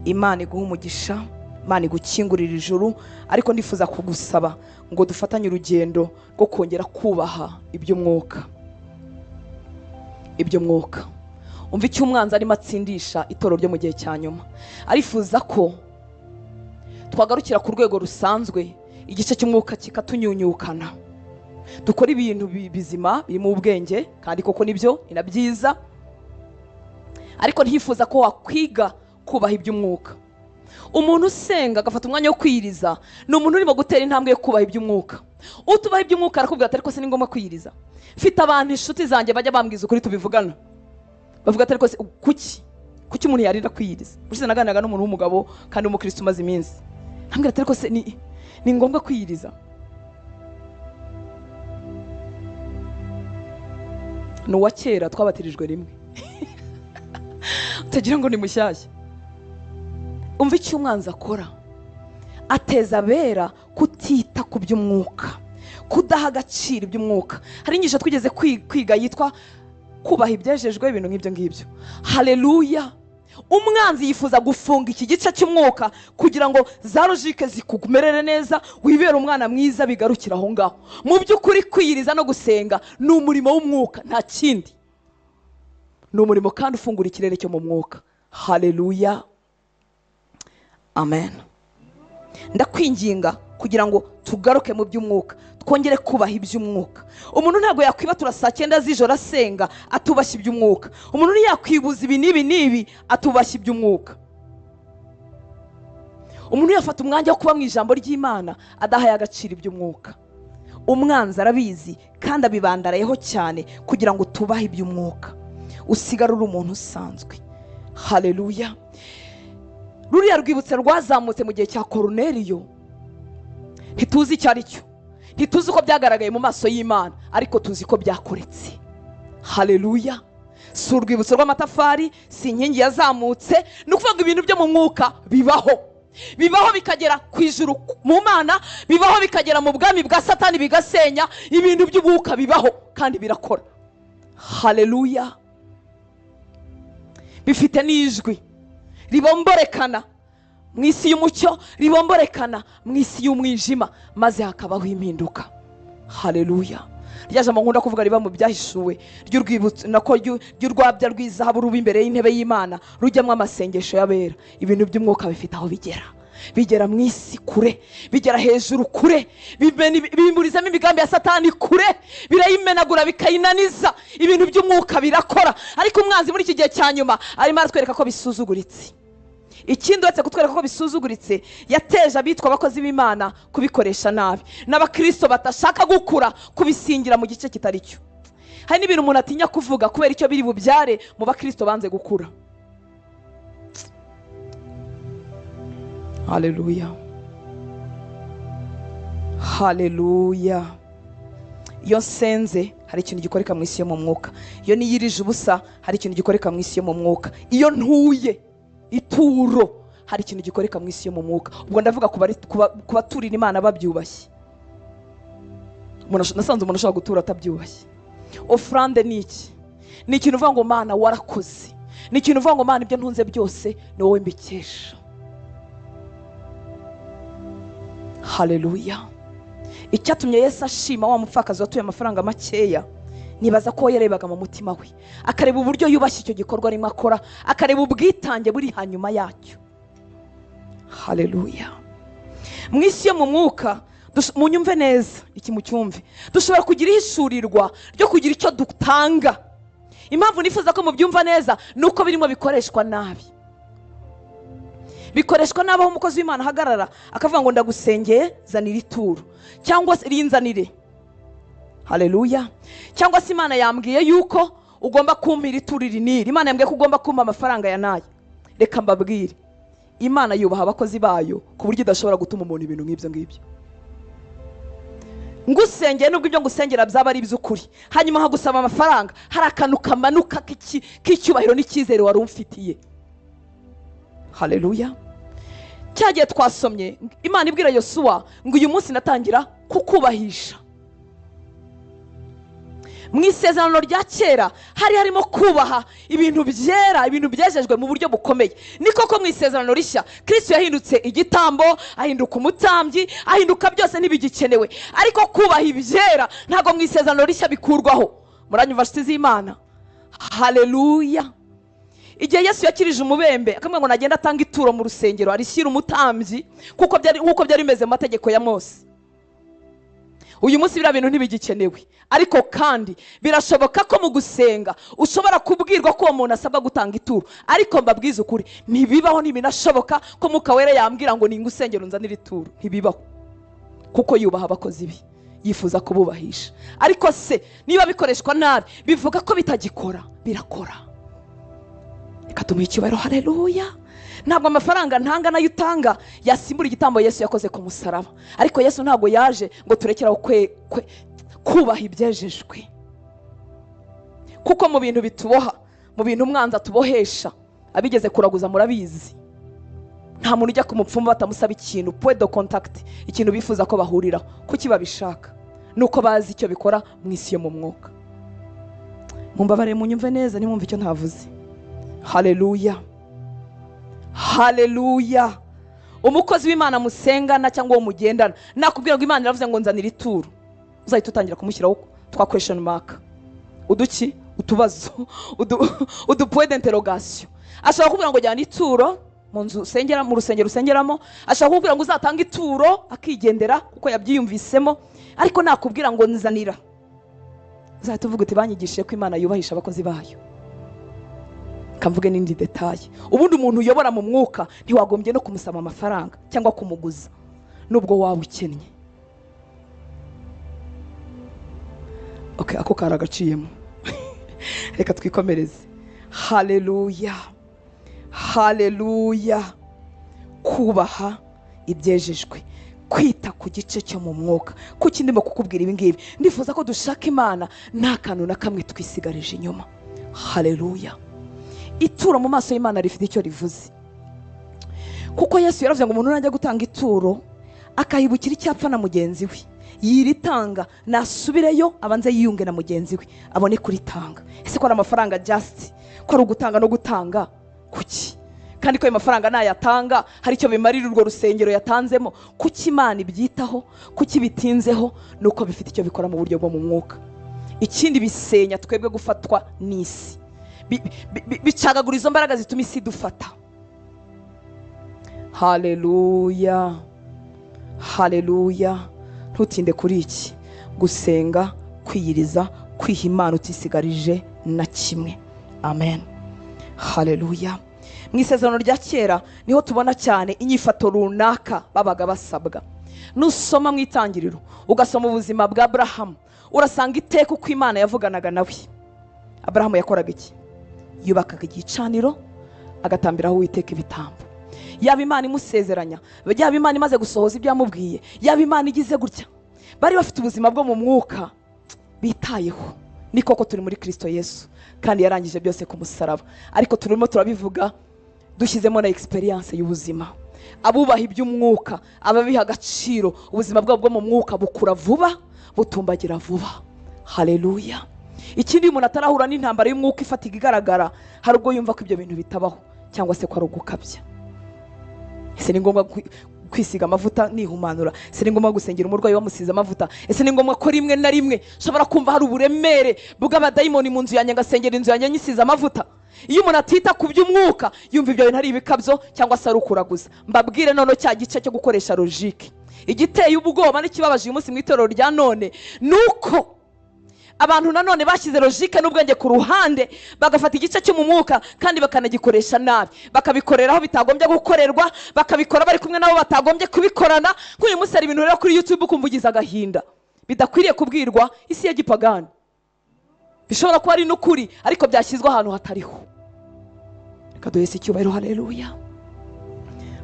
Imana iguha umugisha, Imana igukingurira ijuru. Ariko ndifuza kugusaba ngo dufatanye urugendo rwo kongera kubaha iby'umwuka, iby'umwuka. Umva icyo umwanzi arimo atsindisha itorero ryo mu gihe cya nyuma. Arifuza ko twagarukira ku rwego rusanzwe, igice cy'umwuka kikatunyunyukana, dukora ibintu bizima birimo ubwenge, kandi koko nibyo ni na byiza, ariko ntifuza ko wakwiga kubaha iby'umwuka. Umuntu usenga agafata umwanya wo kwiyiriza ni umuntu urimo gutera intambwe yo kubaha iby'umwuka. Utubaha iby'umwuka arakubwira ati ariko se ni ngombwa kwiyiriza? Mfite abantu inshuti zanjye bajya bambwiza ukuri tubivugana, bavuga ati ariko se kuki umuntu yarinda kwiyiriza? Ushize naganiraga n'umuntu w'umugabo kandi w'umukristo umaze iminsi, ambwira ati ariko se ni ngombwa kwiyiriza? Ni uwa kera twabatirijwe rimwe utagira ngo ni mushyashya. Umva icyo umwanzi akora, ateza abera kutita ku by'umwuka, kudaha agaciro iby'umwuka. Hari inyigisho twigeze kwiga yitwa kubaha ibyejejwe, ibintu nk'ibyo ngibyo. Haleluya. Umwanzi yifuza gufunga iki gice cy'umwuka kugira ngo za logique zikumerere neza, wibere umwana mwiza, bigarukira aho ngaho. Mu by'ukuri kwiyiriza no gusenga ni umurimo w'umwuka, nta kindi. Ni umurimo kandi ufungura ikirere cyo mu mwuka. Haleluya, amen. Ndakwinginga kugira ngo tugaruke mu by'umwuka, twongere kubaha iby'umwuka. Umuntu ntabwo yakwibatura saa 9 z'ijoro asenga atubashye iby'umwuka. Umuntu ntiyakwibuza ibi n'ibi n'ibi atubashye iby'umwuka. Umuntu yafata umwanya wo kuba mu ijambo ry'Imana adahaye agaciro iby'umwuka. Umwanzi arabizi kandi abibandarayeho cyane kugira ngo tubahe iby'umwuka, usigare uri umuntu usanzwe. Haleluya. Ruriya rwibutso rwazamutse mu gihe cya Koruneliyo, ntituzi icyo ari cyo, ntituzi uko byagaragaye mu maso y'Imana, ariko tuzi ko byakoretse. Haleluya. Si urwibutso rw'amatafari, si inkingi yazamutse, ni ukuvuga ibintu byo mu mwuka bibaho. Bibaho bikagera ku ijuru mu Mana, bibaho bikagera mu bwami bwa Satani bigasenya. Ibintu by'umwuka bibaho kandi birakora. Haleluya. Bifite n'ijwi ribomborekana mu isi y'umucyo, ribomborekana mu isi y'umwijima, maze hakabaho impinduka. Haleluya. Rya jambo nkunda kuvuga riba mu byahishuwe ry'urwibutso, nako ry'urwabya rw'izahabu ruba imbere y'intebe y'Imana, rujyamo amasengesho y'abera. Ibintu by'umwuka bifite aho bigera, bigera mu isi kure, bigera hejuru kure, bimburizamo imigambi ya Satani kure, birayimenagura bikayinaniza. Ibintu by'umwuka birakora, ariko umwanzi muri iki gihe cya nyuma arimo aratwereka ko bisuzuguritse. Ikindi uretse kutwereka ko bisuzuguritse, yateje abitwa abakozi b'Imana kubikoresha nabi, n'abakristo batashaka gukura kubisingira mu gice kitari cyo. Hari n'ibintu umuntu atinya kuvuga kubera icyo biri bubyare mu bakristo banze gukura. Haleluya, haleluya. Iyo nsenze hari ikintu gikoreka mu isi yo mu mwuka. Iyo niyirije ubusa hari ikintu gikoreka mu isi yo mu mwuka. Iyo ntuye ituro hari ikintu gikoreka mu isi yo mu mwuka. Ubwo ndavuga ku baturira Imana babyubashye. Nasanze umuntu ashobora gutura atabyubashye. Ofrande ni iki? Ni ikintu uvuga ngo Mana warakoze. Ni ikintu uvuga ngo Mana ibyo ntunze byose ni wowe mbikesha. Haleluya. Icyatumye Yesu ashima wa mupfakazi watuye amafaranga makeya, nibaza ko yarebaga mu mutima we, akareba uburyo yubashye icyo gikorwa arimo akora, akareba ubwitange buri hanyuma yacyo. Haleluya. Mu isi yo mu mwuka, munyumve neza iki mucyumve, dushobora kugira ihishurirwa ryo kugira icyo dutanga. Impamvu nifuza ko mubyumva neza ni uko birimo bikoreshwa nabi. Bikoreshwa nabi aho umukozi w'Imana ahagarara akavuga ngo ndagusengeye zanira ituro, cyangwa se rinzanire. Haleluya. Cyangwa se Imana yambwiye yuko ugomba kumpira ituro iri n'iri, Imana yambwiye ko ugomba kumpa amafaranga ya nayo. Reka mbabwire, Imana yubaha abakozi bayo ku buryo idashobora gutuma umuntu ibintu nk'ibyo ngibyo. Ngusengeye nubwo ibyo ngusengera byaba ari iby'ukuri, hanyuma nkagusaba amafaranga, hari akantu kamanuka k'icyubahiro n'icyizere wari umfitiye. Haleluya. Cyagiye twasomye Imana ibwira Yosuwa ngo uyu munsi natangira kukubahisha. Mu isezerano rya kera hari harimo kubaha ibintu byera, ibintu byejejwe mu buryo bukomeye. Ni koko mu isezerano rishya Kristo yahindutse igitambo, ahinduka umutambyi, ahinduka byose ntibigikenewe. Ariko kubaha ibyera ntabwo mu isezerano rishya bikurwaho. Muranyumva nshuti z'Imana? Haleluya. Igihe Yesu yakirije umubembe akamubwira ngo nagenda atanga ituro mu rusengero arishyira umutambyi, kuko byari nkuko byari bimeze mu mategeko ya Mose. Uyu munsi biriya bintu ntibigikenewe, ariko kandi birashoboka ko mu gusenga ushobora kubwirwa ko uwo muntu asabwa gutanga ituro. Ariko mbabwize ukuri, ntibibaho, ntibinashoboka ko Mwuka Wera yambwira ngo ningusengero nzanire ituro. Ntibibaho, kuko yubaha abakozi be, yifuza kububahisha. Ariko se niba bikoreshwa nabi bivuga ko bitagikora? Birakora. Reka tumuhe icyubahiro. Haleluya. Ntabwo amafaranga ntanga nayo utanga yasimbura igitambo Yesu yakoze ku musaraba. Ariko Yesu ntabwo yaje ngo turekeraho kubaha ibyejejwe. Kuko mu bintu bituboha, mu bintu umwanzi atubohesha, abigeze kuraguza murabizi, nta muntu ujya ku mupfumu batamusaba ikintu, point de contact, ikintu bifuza ko bahuriraho. Kuki babishaka? Nuko bazi icyo bikora mu isi yo mu mwuka. Mumbabare munyumve neza, nimwumve icyo ntavuze. Haleluya. Haleluya. Umukozi w'Imana musengana cyangwa uwo mugendana nakubwira ngo Imana iravuze ngo nzanira ituro, uzahita utangira kumushyiraho twa question mark, uduki, utubazo, udu point d'interrogation. Ashobora kukubwira ngo jyana ituro mu nzu usengera, mu rusengero usengeramo, ashobora kukubwira ngo uzatanga ituro akigendera kuko yabyiyumvisemo. Ariko nakubwira ngo nzanira, uzahita uvuga uti banyigishije ko Imana yubahisha abakozi bayo. Kamvuge n'indi detail. Ubundi umuntu uyobora mu mwuka ntiwagombye no kumusaba amafaranga cyangwa kumuguza nubwo waba ukennye. Okay, ako karagaciyemo. Reka twikomereze. Haleluya. Haleluya. Kubaha ibyejejwe, kwita ku gice cyo mu mwuka. Kuki ndimo kukubwira ibi ngibi? Ndifuza ko dushaka Imana nta kantu na kamwe twisigarije inyuma. Haleluya. Ituro mu maso y'Imana rifite icyo rivuze. Kuko Yesu yaravuze ngo umuntu najya gutanga ituro akahibukira icyapfa na mugenzi we, yiritanga nasubireyo abanze yiyunge na mugenzi we abone kuritanga. Ese ko ari amafaranga just, ko ari ugutanga no gutanga kuki? Kandi ko ayo mafaranga nayatanga hari icyo bimarira urwo rusengero yatanzemo. Kuki Imana ibyitaho? Kuki bitinzeho? Nuko bifite icyo bikora mu buryo bwo mu mwuka. Ikindi bisenya twebwe gufatwa n'isi, bicagagura izo mbaraga zituma isi dufata. Haleluya, haleluya. Ntutinde kuri iki: gusenga, kwiyiriza, kwiha Imana utisigarije na kimwe. Amen, haleluya. Mu isezerano rya kera niho tubona cyane inyifato runaka babaga basabwa. Nusoma mu Itangiriro ugasoma ubuzima bwa Aburahamu, urasanga iteka uko Imana yavuganaga nawe. Aburahamu yakoraga iki? Yubakaga igicaniro, agatambiraho Uwiteka ibitambo. Yaba Imana imusezeranya, yaba Imana imaze gusohoza ibyo yamubwiye, yaba Imana igize gutya, bari bafite ubuzima bwo mu mwuka bitayeho. Ni koko turi muri Kristo Yesu kandi yarangije byose ku musaraba, ariko turimo turabivuga dushyizemo na experience y'ubuzima. Abubaha iby'umwuka, ababiha agaciro, ubuzima bwabo bwo mu mwuka bukura vuba, butumbagira vuba. Haleluya. Ikindi, umuntu atarahura n'intambara y'umwuka ifatika igaragara, hari ubwo yumva ko ibyo bintu bitabaho cyangwa se ko ari ugukabya. Ese ni ngombwa kwisiga amavuta nihumanura? Ese ni ngombwa gusengera umurwayi bamusize amavuta? Ese ni ngombwa ko rimwe na rimwe nshobora kumva hari uburemere bw'abadayimoni mu nzu yanjye ngasengera inzu yanjye nyisize amavuta? Iyo umuntu atita ku by'umwuka yumva ibyo bintu ari ibikabyo cyangwa se ari ukuraguza. Mbabwire none cya gice cyo gukoresha logique. Igiteye ubwoba n'ikibabaje uyu munsi mu itorero rya none nuko abantu nanone bashyize logique n'ubwenge ku ruhande, bagafata igice cyo mu mwuka kandi bakanagikoresha nabi, bakabikoreraho bitagombye gukorerwa, bakabikora bari kumwe nabo batagombye kubikorana. Nk'uyu munsi hari ibintu rero kuri YouTube ukumva ugize agahinda bidakwiriye kubwirwa isi ya gipagani, bishobora kuba ari n'ukuri ariko byashyizwe ahantu hatariho. Reka duhese icyubahiro. Haleluya,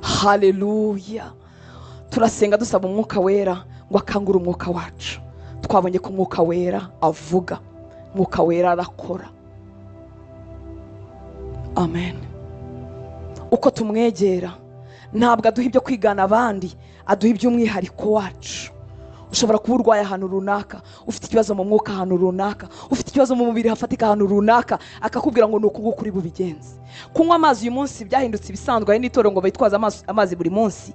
haleluya. Turasenga dusaba umwuka wera ngo akangure umwuka wacu. Twabonye ko umwuka wera avuga, umwuka wera arakora. Amen. Uko tumwegera ntabwo aduha ibyo kwigana abandi, aduha iby'umwihariko wacu. Ushobora kuba urwaye ahantu runaka, ufite ikibazo mu mwuka ahantu runaka, ufite ikibazo mu mubiri hafatika ahantu runaka, akakubwira ngo ni uku nguku uri bubigenze. Kunywa amazi uyu munsi byahindutse ibisanzwe, hari n'itorero ngo bitwaze amazi buri munsi.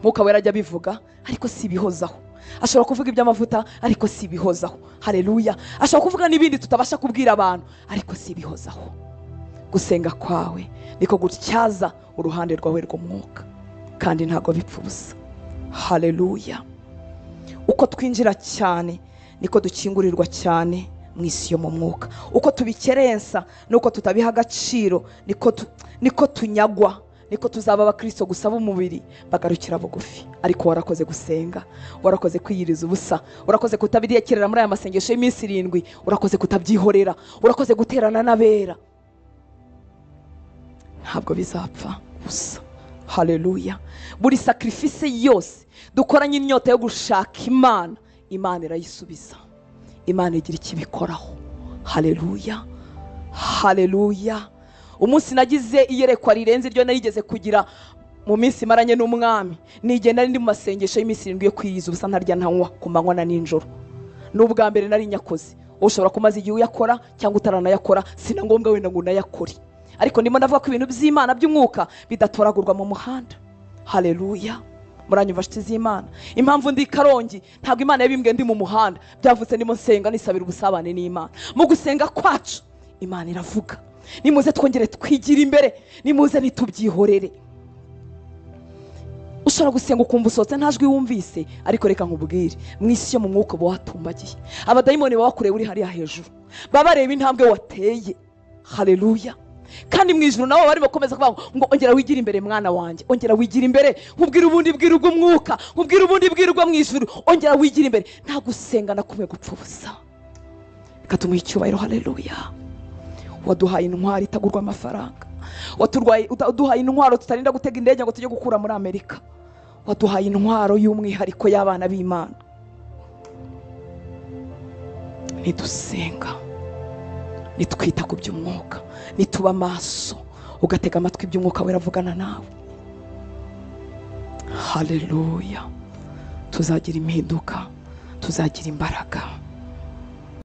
Mwuka wera ajya abivuga ariko si ibihozaho. Ashobora kuvuga iby'amavuta ariko si ibihozaho. Haleluya. Ashobora kuvuga n'ibindi tutabasha kubwira abantu ariko si ibihozaho. Gusenga kwawe niko gutyaza uruhande rwawe rw'umwuka, kandi ntabwo bipfa ubusa. Haleluya. Uko twinjira cyane niko dukingurirwa cyane mu isi yo mu mwuka. Uko tubikerensa nuko tutabiha agaciro niko tunyagwa, niko tuzaba abakristo gusa b'umubiri bagarukira bugufi. Ariko warakoze gusenga, warakoze kwiyiriza ubusa, warakoze kutabiriyekerera muri aya masengesho y'iminsi 7, urakoze kutabyihorera, urakoze guterana n'abera. Ntabwo bizapfa ubusa. Haleluya. Buri sacrifice yose dukoranye inyota yo gushaka Imana, Imana irayisubiza, Imana igira ikibikoraho. Haleluya, haleluya. Umunsi nagize iyerekwa rirenze iryo narigeze kugira mu minsi maranye n'umwami, nigenda nari ndi mu masengesho y'iminsi 7 yo kwiyiriza ubusa, ntarya ntanywa ku manywa na nijoro. N'ubwa mbere nari nyakoze. Ushobora kumaza igihe uyakora cyangwa utaranayakora, sina ngombwa wenda ngo unayakore, ariko ndimo ndavuga ko ibintu by'Imana by'umwuka bidatoragurwa mu muhanda. Haleluya. Muranyumva nshuti z'Imana? Impamvu ndi Karongi ntabwo Imana yabimbwiye ndi mu muhanda, byavutse ndimo nsenga nisabira ubusabane n'Imana. Mu gusenga kwacu Imana iravuga. Nimuze twongere twigira imbere, nimuze nitubyihorere. Ushobora gusenga ukumva usohotse nta jwi wumvise, ariko reka nkubwire, mu isi yo mu mwuka uba watumbagiye. Abadayimoni baba bakureba uri hariya hejuru, baba bareba intambwe wateye. Haleluya. Kandi mu ijuru nabo bari bakomeza kuvuga ngo ongera wigire imbere mwana wanjye, ongera wigire imbere, nkubwire ubundi bwiru bw'umwuka, nkubwire ubundi bwiru bwo mu ijuru, ongera wigire imbere. Nta gusenga na kumwe gupfa ubusa. Reka tumuhe icyubahiro. Haleluya. Waduhaye intwaro itagurwa amafaranga, waduhaye intwaro tutarinda gutega indege ngo tujye gukura muri Amerika, waduhaye intwaro y'umwihariko y'abana b'Imana. Nidusenga, nitwita ku by'umwuka, nituba amaso ugatega amatwi iby'umwuka wera avugana nawe. Haleluya. Tuzagira impinduka, tuzagira imbaraga.